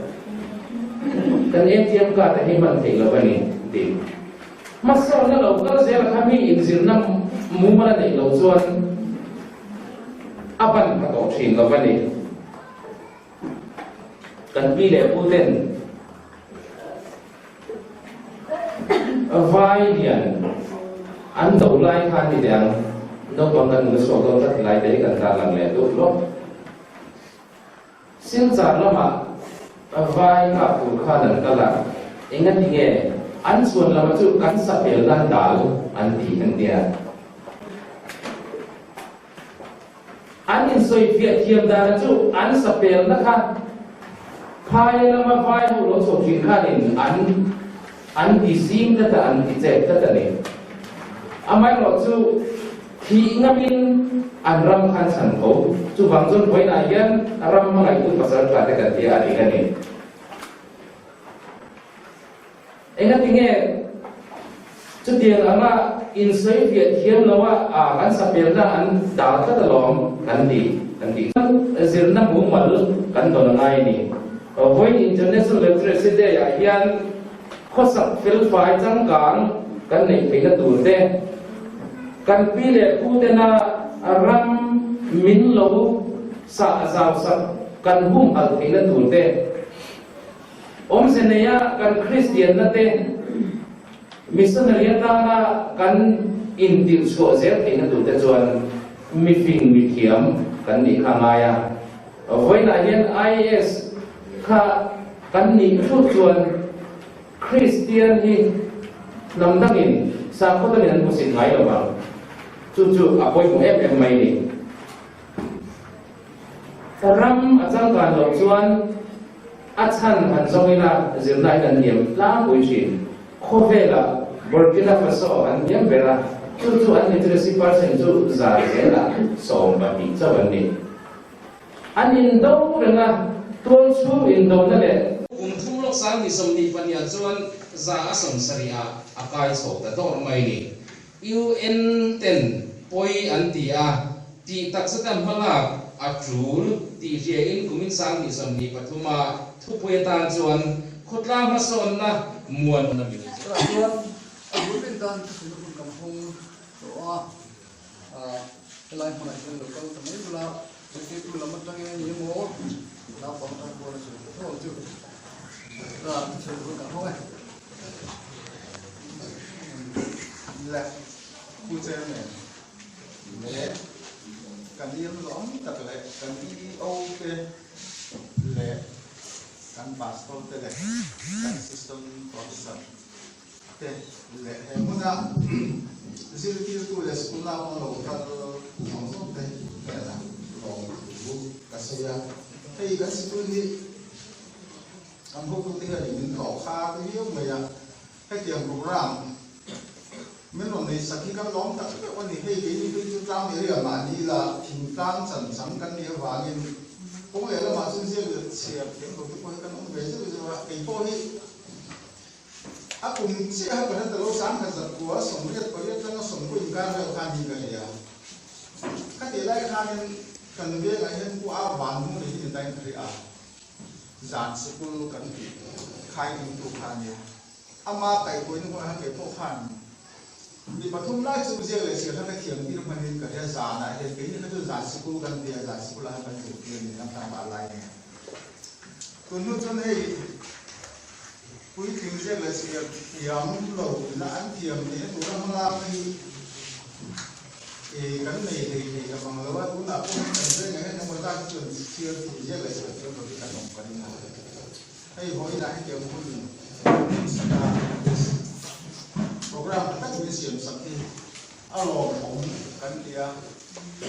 kan ATM card a hi hman theih lo a ni, a ti. Hmasawnna lo kal zel kha mi inzirna mumal a neih loh chuan a ban pha tawh thin lo a ni. Kan pi leh pu ten vai lian an do lai khan ni teh ang, naupang kan nula chhuak dawn tlat lai te hi kan tarlang leh duh hlawk. Silchar lamah vai kap tur khan an kal a, engati nge an chhuan lama chu kan sapel nan dal an ti an tia. An insawifiah thiam dana chu an sapelna kha phai lama vai ho lo chho thin khanin an an ti zing tlat a, an ti chet tlat a ni. Amaherawh chu thih ngamin an ram khan chhan tho. Chuvang chuan vawiinah hian ram hmangaihtu pasal tha te kan tia a dik a ni. Engatinge chutiang anga insawifiah thiam loa kan sapelna an dal tlat alawm kan ti kan tih chuan zirna mumal kan dawn a ngai a ni. Vawiin International Literacy Day ah hian khawsak felfai changkang kan neih theihna tur te, kan pi leh pu tena ram min lo sah zau sak kan humhalh theihna tur te, Awmze neia kan Kristianna te missionary atana kan intirh chhuah zel theihna tur te chuan mifing mithiam kan nih kha a ngai a. Vawiinah hian IAS kha kan nih thut chuan Kristian hi hnam dangin sakhaw dangin an hmusit ngai lo vang. Chu chu a pawimawh em em mai ni. Ram a changkan loh chuan a chhan han zawng ila zirna in an hniam tlangpui thin. Khawvelah Burkina Faso an hniam ber a, chu chu an literacy percent chu zar zelah 12 chauh an ni. An indo reng a, tual chhung indona leh. Kum thum lawk 2024 chuan 170 ah a kai chho ta dawr mai ni. UN ten pawi an ti a, tih takzeta hmalak a tul tih hriain kumin 2023 a thupui atan chuan khawtlang hmasawnna muan a ni. Chutah chuan a bul rin dan thusawina hun kan hawng tawh a, helai hmunah hian lo kal ta mai bula zirtirtu lam atangin a ni emaw naupang atang pawh a sawi tawh tho ang chu. Chutah thusawina hun kan hawng e. Le Pu Chairman leh kan iam zawng tak leh kan EO te leh kan Pastor te leh kan Assistant Professor te leh he hmuna zirtirtu leh school naupang lo kal zawng zawng te hnenah lawmthu ka sawi a. Hei kan sikul hi Kan hotute hian min tlawh kha viau mai a, hetiang program Min rawn nei sak hi kan lawm tak deuh a ni. Hei keini phei chu tlang area mahni ila thingtlang chan chang kan nih avangin kawng leh lamah chuan ziak leh chhiar thiam lo te pawh hi kan awm ve zeuh zeuh a. Kei pawh hi a kum chiaha ka hre ta lo, sangkhat zatkua 88 atanga 90 inkar vel khan hi ka hria. Khatih lai khanin kan vengah hian pu a van hmung leh hi ni tain ka hria a, zan sikul kan tih khai dingtu kha a nia. Ama kaihhruaina hunah hian kei pawh khan mi pathum lai chu ziak leh chhiar kha ka thiam tir hmanin ka hria zanah hian keini kha chu zan sikul kan ti a, zan sikulah khan kan zirtir a ni lam tlangval lai nen. Tun hnu chuan hei puitling ziak leh chhiar thiam lo ina an thiam theihna tura hmalak hi kan nei hlei thei ta mang lo a, tunah pawh hian kan vengah hian emaw zat hi chuan chhiar ziak leh chhiar thiam lo hi kan awm ka ring a. Hei vawiinah hetiang hun saka program tha tak min siam sak hi a lawmawm kan ti a,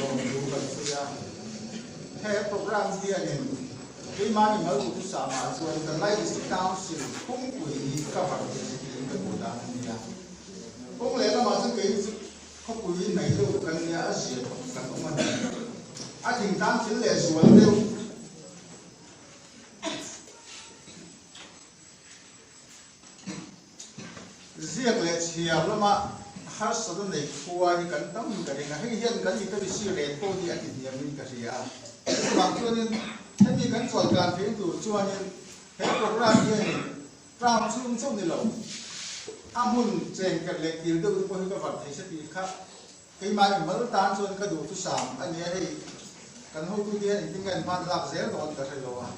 lawmtu kan sawi a. He program hianin keimah mimal duhthusam ah chuan kan Lai District Council kawngpui hi cover thei se tiin ka duh dan a nia. Kawng lehlamah chuan keini chu khawpui nei deuh kan nia, a zia kan awm a ni. A thingtlang thil leh zual deuh. Ziak leh chhiar lama harsatna nei khua hi kan tam ka ring a, hei hian kan literacy rate pawh hi a ti hniamin ka hria a. Chuvang chuanin hemi kan chawlhkan theih tur chuanin he program hianin town chhung chauh ni lo, a hmun chengkerh leh kil deuh te pawh hi ka varh thei se tih kha Keimah i mal tan chuan ka duh thusam a nia hei, kan hotute hian engtin nge an hman lak zel dawn ka hre lo a,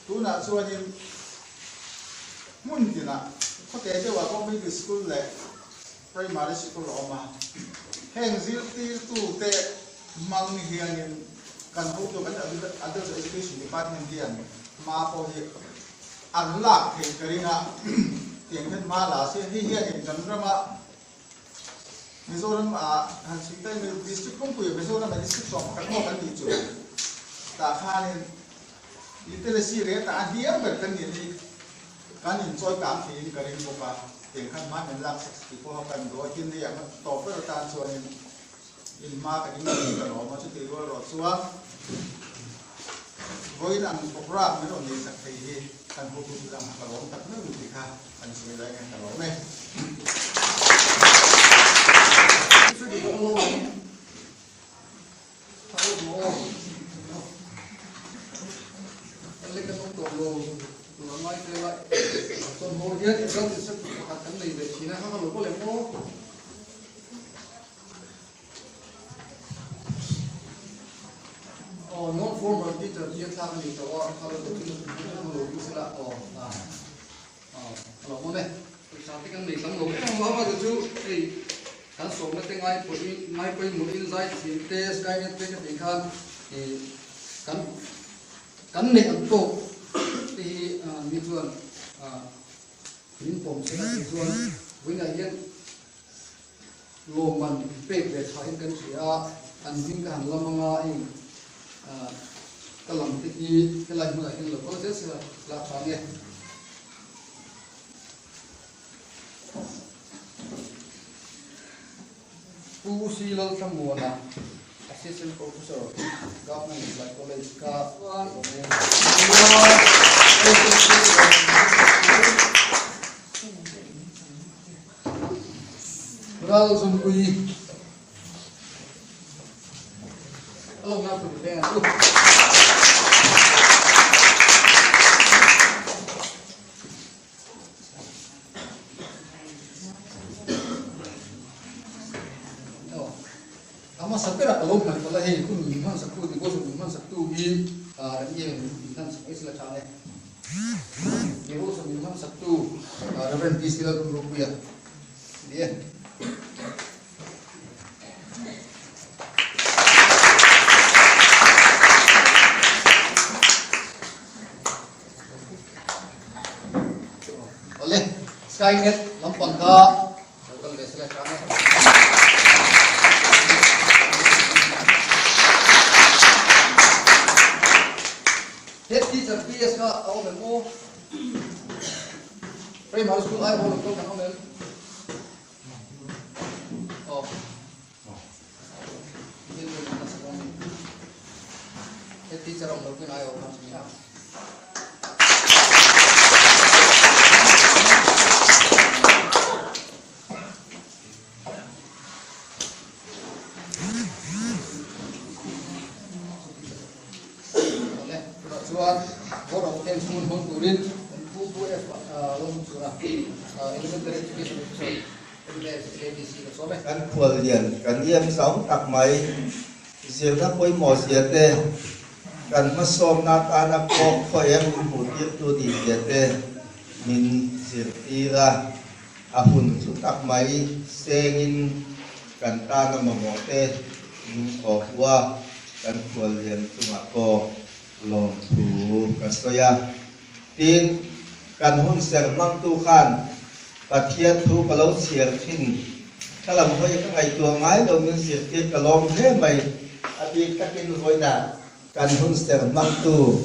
tunah chuanin hmun tinah khawte deuhah pawh middle school leh primary sikul a awm a, heng zirtirtute hmang hianin kan hotu kan adult education department hian hma pawh hi an lak theih ka ring a, tiang hian hma la se hei hianin kan rama Mizoram ah han chhui ta in district pumpui ah Mizoram ah district 11 maw kan tih chu tah khanin literacy rate ah a hniam ber kan nih hi kan inchawi kang theiin ka ring bawk a, tiang khan hma min lak sak tih pawha kan duh a, tin hei ang tawp ber atan chuanin in hma ka ding thei ka lawm a, chutih rual erawh chuan vawiin ang program min rawn nei sak thei hi kan hotu chu dang ka lawm tak meuh tih kha. Kan sawi lai nge ka lawm e. A lo awm e. Pawisa te kan nei tam lo em a, amaherawhchu chu hei kan sawmna te ngai pawhin ngai pawimawhin zai thin te skynet te ka tih khan ih kan kan neih ang tawk te hi mi chuan min pawm se a tih chuan vawiinah hian lawmman pek ve thahin kan hria a, an hming ka han lam anga heng ka lam te hi helai hmunah hian lo kal zel se la la tha nge. Pu Si Lalthlamuana, Assistant Professor, Government Lai College ka Ral Zunpui a lawmna tur veng ang u. A hmasa berah ka lo hman palh a hei hun min hman sak tu devotion min hman sak tu hi rem em min hman sak mai sila tha e. Devotion min hman sak tu Reverend PC Lalrumropuia ni e. Awle, Skynet lampang kha lo kal ve sela hram e. Head teacher PS kha a awm em aw? Primary school ai aw lo kal kan awm em? Teacher awm lo pawhin ai awm a nia. Awle, tunah chuan Board of Thanks hmun hmang turin kan Pu Pu F Lalhunchhuna, Elementary Education Officer, MS ADC ka sawm e. Kan khuallian kan iam zau tak mai, zirna pawimawh zia te, kan hmasawmna atana kawng khawi em min hmuhtirtu nih zia te min zirtir a. A hun chu tak mai sengin kan tana mamawh te min kawh hu a, kan khuallian chungah pawh lawmthu ka sawi a. Tin, kan hun serh hmangtu khan Pathian thu ka lo chhiar thin, ka lam hawi ka ngaihtuah ngai lo min zirtir ka lawm hle mai, a bik takin vawiinah Kan hun ser hmangtu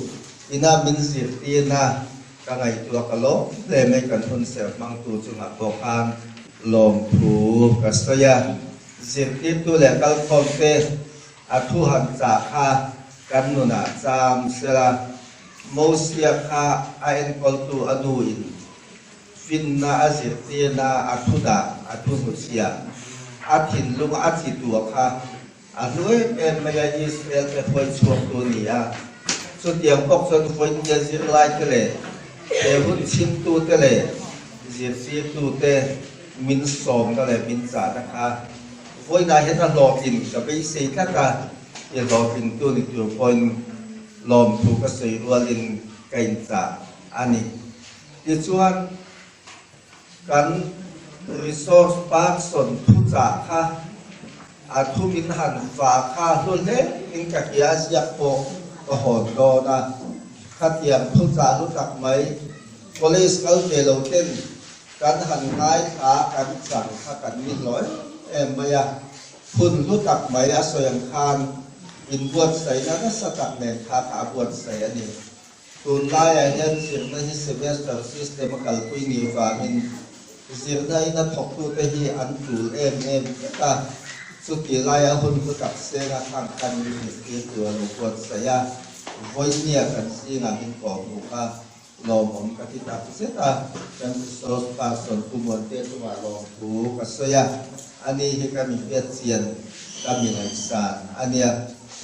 ina min zirtirna ka ngaihtuah ka lawm hle mai. Kan hun ser hmangtu chungah pawh khan lawmthu ka sawi a, zirtirtu leh kalkhawmte a thu han chah kha kan nunah cham sela, Mosia kha a enkawltu a nu in finna a zirtirna a thu dah a thu hnuchhiah a thinlung a chi tuah kha A hlu em em mai a, Israel te hruai chhuak tu a ni a. Chutiang bawk chuan vawinia zirlai te leh he hun chhimtu te leh zirtirtu te min sawmna leh min chahna kha vawiinah hian a hlawhtlin ka beisei tlat a, i hlawhtlingtu ni tur pawhin lawmthu ka sawi rualin ka inchah a ni. Tichuan. Kan resource person thuchah kha a thu min han va kha hlu hle in ka hria a ziak pawh ka hawn dawn a, khatiang thuchah hlu tak mai college kal ve lo ten kan han ngaithla kan chang kha kan ni hlawh em em mai a, phun hlu tak mai a sawi ang khan inbuatsaihna nasa tak nen kha kha a buatsaih a ni. Tunlaiah hian zirna hi semester system a kalpui ni vangin zirna in a thawktute hi an tul em em vek a, chuti laia hun hlu tak senga khang khan min zirtir tur a lo buatsaih a, vawinia kan zingah min kawhhmuh kha lawmawm ka ti tak zet a, kan resource person Pu Muante chungah lawmthu ka sawi a, ani hi ka mi hriatchian ka mi ngaihsan a nia.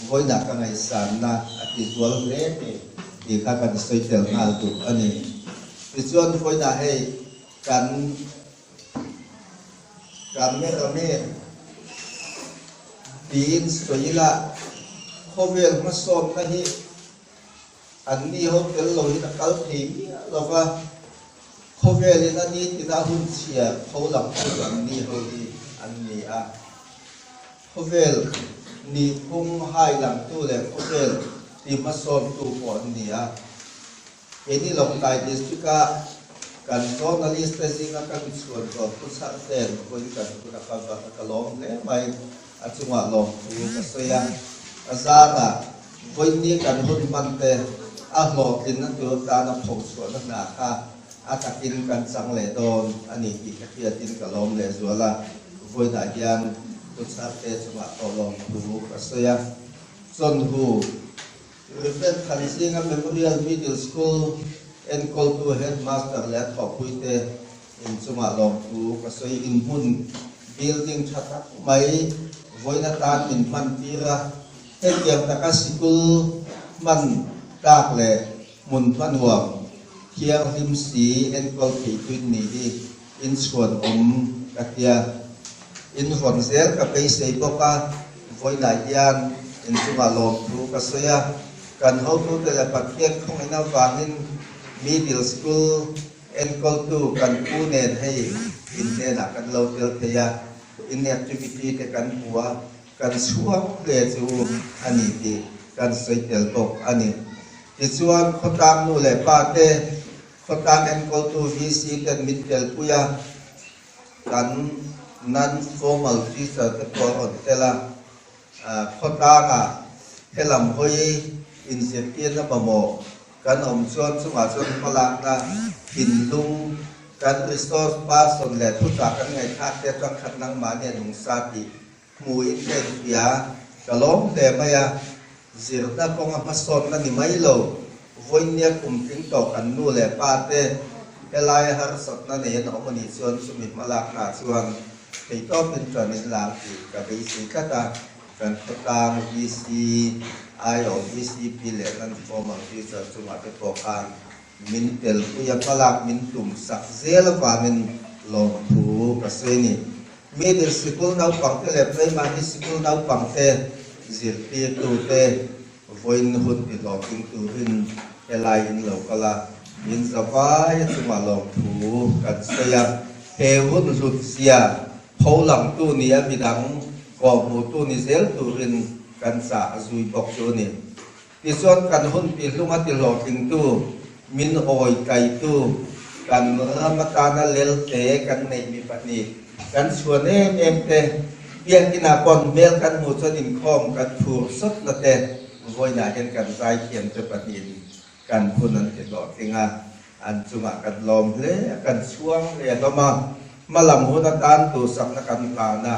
Vawiinah ka ngaihsanna a ti zual hle ni tih kha kan sawi tel nghal duh a ni. Tichuan vawiinah hei kan cameraman tiin sawi ila khawvel hmasawnna hi an ni ho tel lo in a kal thei miah lo va, khawvelin a nitin a hun chhia tho lam chu an ni ho hi an ni a. Khawvel nihphung hai langtu leh khawvel ti hmasawntu pawh an ni a. Keini Lawngtlai District-a kan journalist te zinga ka michhuan tawh thu chhar ten vawiin kan hun a ka ka lawm hle mai. A chungah lawmthu ka sawi a. A zarah vawiinni kan hun hman te a hlawhtlinna tur tana phochhuahna hna kha a takin kan chang leh dawn a ni tih ka hriatin ka lawm leh zual a. Vawiinah hian Tuchharte chungah pawh lawmthu ka sawi a. Chawnhu Rev. Thanzinga Memorial Middle School enkawltu Headmaster leh a thawhpuite in chungah lawmthu ka sawi. Inhmun building tha tak mai vawiin atan min hman tir a. Hetiang taka sikul hman tlak leh hmun hmanuam thianghlim si enkawl theituin ni hi Inchhuan awm ka tia. In vawn zel ka beisei bawk a, vawiinah hian inchungah lawmthu ka sawi a. Kan hotute leh Pathian khawngin avangin Middle School enkawltu kan pu nen hei in hnenah kan lo tel thei a, in activity te kan hmu a, kan chhuak hle chu a ni tih kan sawi tel bawk a ni. Tichuan khawtlang nu leh pa te Khawtlang enkawltu VC ten min telpui a, kan non-formal teacher te pawh a rawn tel a. Khawtlangah helam hawi inzirtirna mamawh kan awm chuan chungah chuan hmalakna thinlung kan resource person leh thuchah kan ngaihthlak te atang khat nangmahni a nung sa tih Hmuh in ka inhria, ka lawm hle mai a. Zirna kawnga hmasawnna ni mai lo, vawinia kum tling tawh kan nu leh pa te helai harsatna nei an awm a nih chuan chumi hmalaknaah chuan theitawpin ṭan in la ang tih ka beisei tlat a. Kan khawtlang VC, IO, VCP leh non-formal teacher chungah te pawh khan min telpui a, hmalak min tum sak zel avangin lawmthu ka sawi a ni. Middle sikul naupangte leh primary sikul naupangte zirtirtute vawiin hun ti hlawhtling turin helai in lo kal a, min zavai a chungah lawmthu kan sawi a. He hun hlut zia pholangtu ni a midang kawhhmuhtu ni zel turin kan chah zui bawk chu a ni. Tichuan kan hun tihlunga tihlawhtlingtu, min awi tlaitu, kan ram atana lelte kan neih mi pahnih kan chhuan em em te, biakinah pawn hmel kan hmuh chuan inkhawm kan phur sawt na te, vawiinah hian kan zaithiam te pahnihin kan hun an tihlawhtling a, an chungah kan lawm hle a, kan chhuang hle hlawm a, hmalam hun atan duhsakna kan hlan a,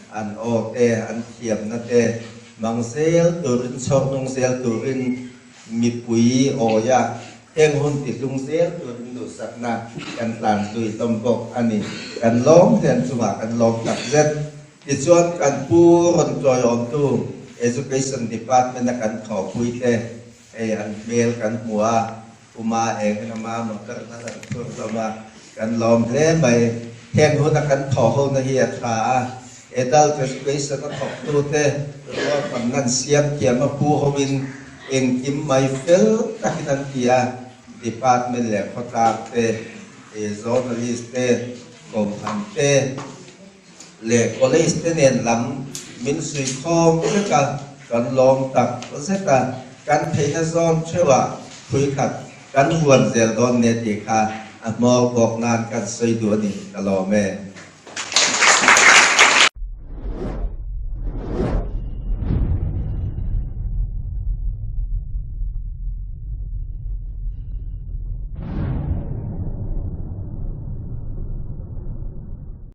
an aw te, an thiamna te hmang zel turin, chhawr hnung zel turin mipui awi a, heng hun tihlung zel turin duhsakna kan hlan zui hlawm bawk a ni. Kan lawm hle an chungah kan lawm takzet. Tichuan kan pu rawn tawiawmtu Education Department-a kan thawhpui te, Hei an hmel kan hmu a, Puma eng in ama motor na lan thur hlawm a, kan lawm hle mai. Heng huna kan thawh ho na hi a tha a, adult education a thawk tu te ruahman nan siam thiam a pu ho in engkim mai fel takin an ti a, department leh khawtlang te, journalist te, kohhran te leh college te nen lam min suikhawm vek a, kan lawm tak zet a, kan theihna zawn theuhah phui khat kan huan zel dawn nia tih kha a hmawr bawk nan kan sawi duh a ni, ka lawm e.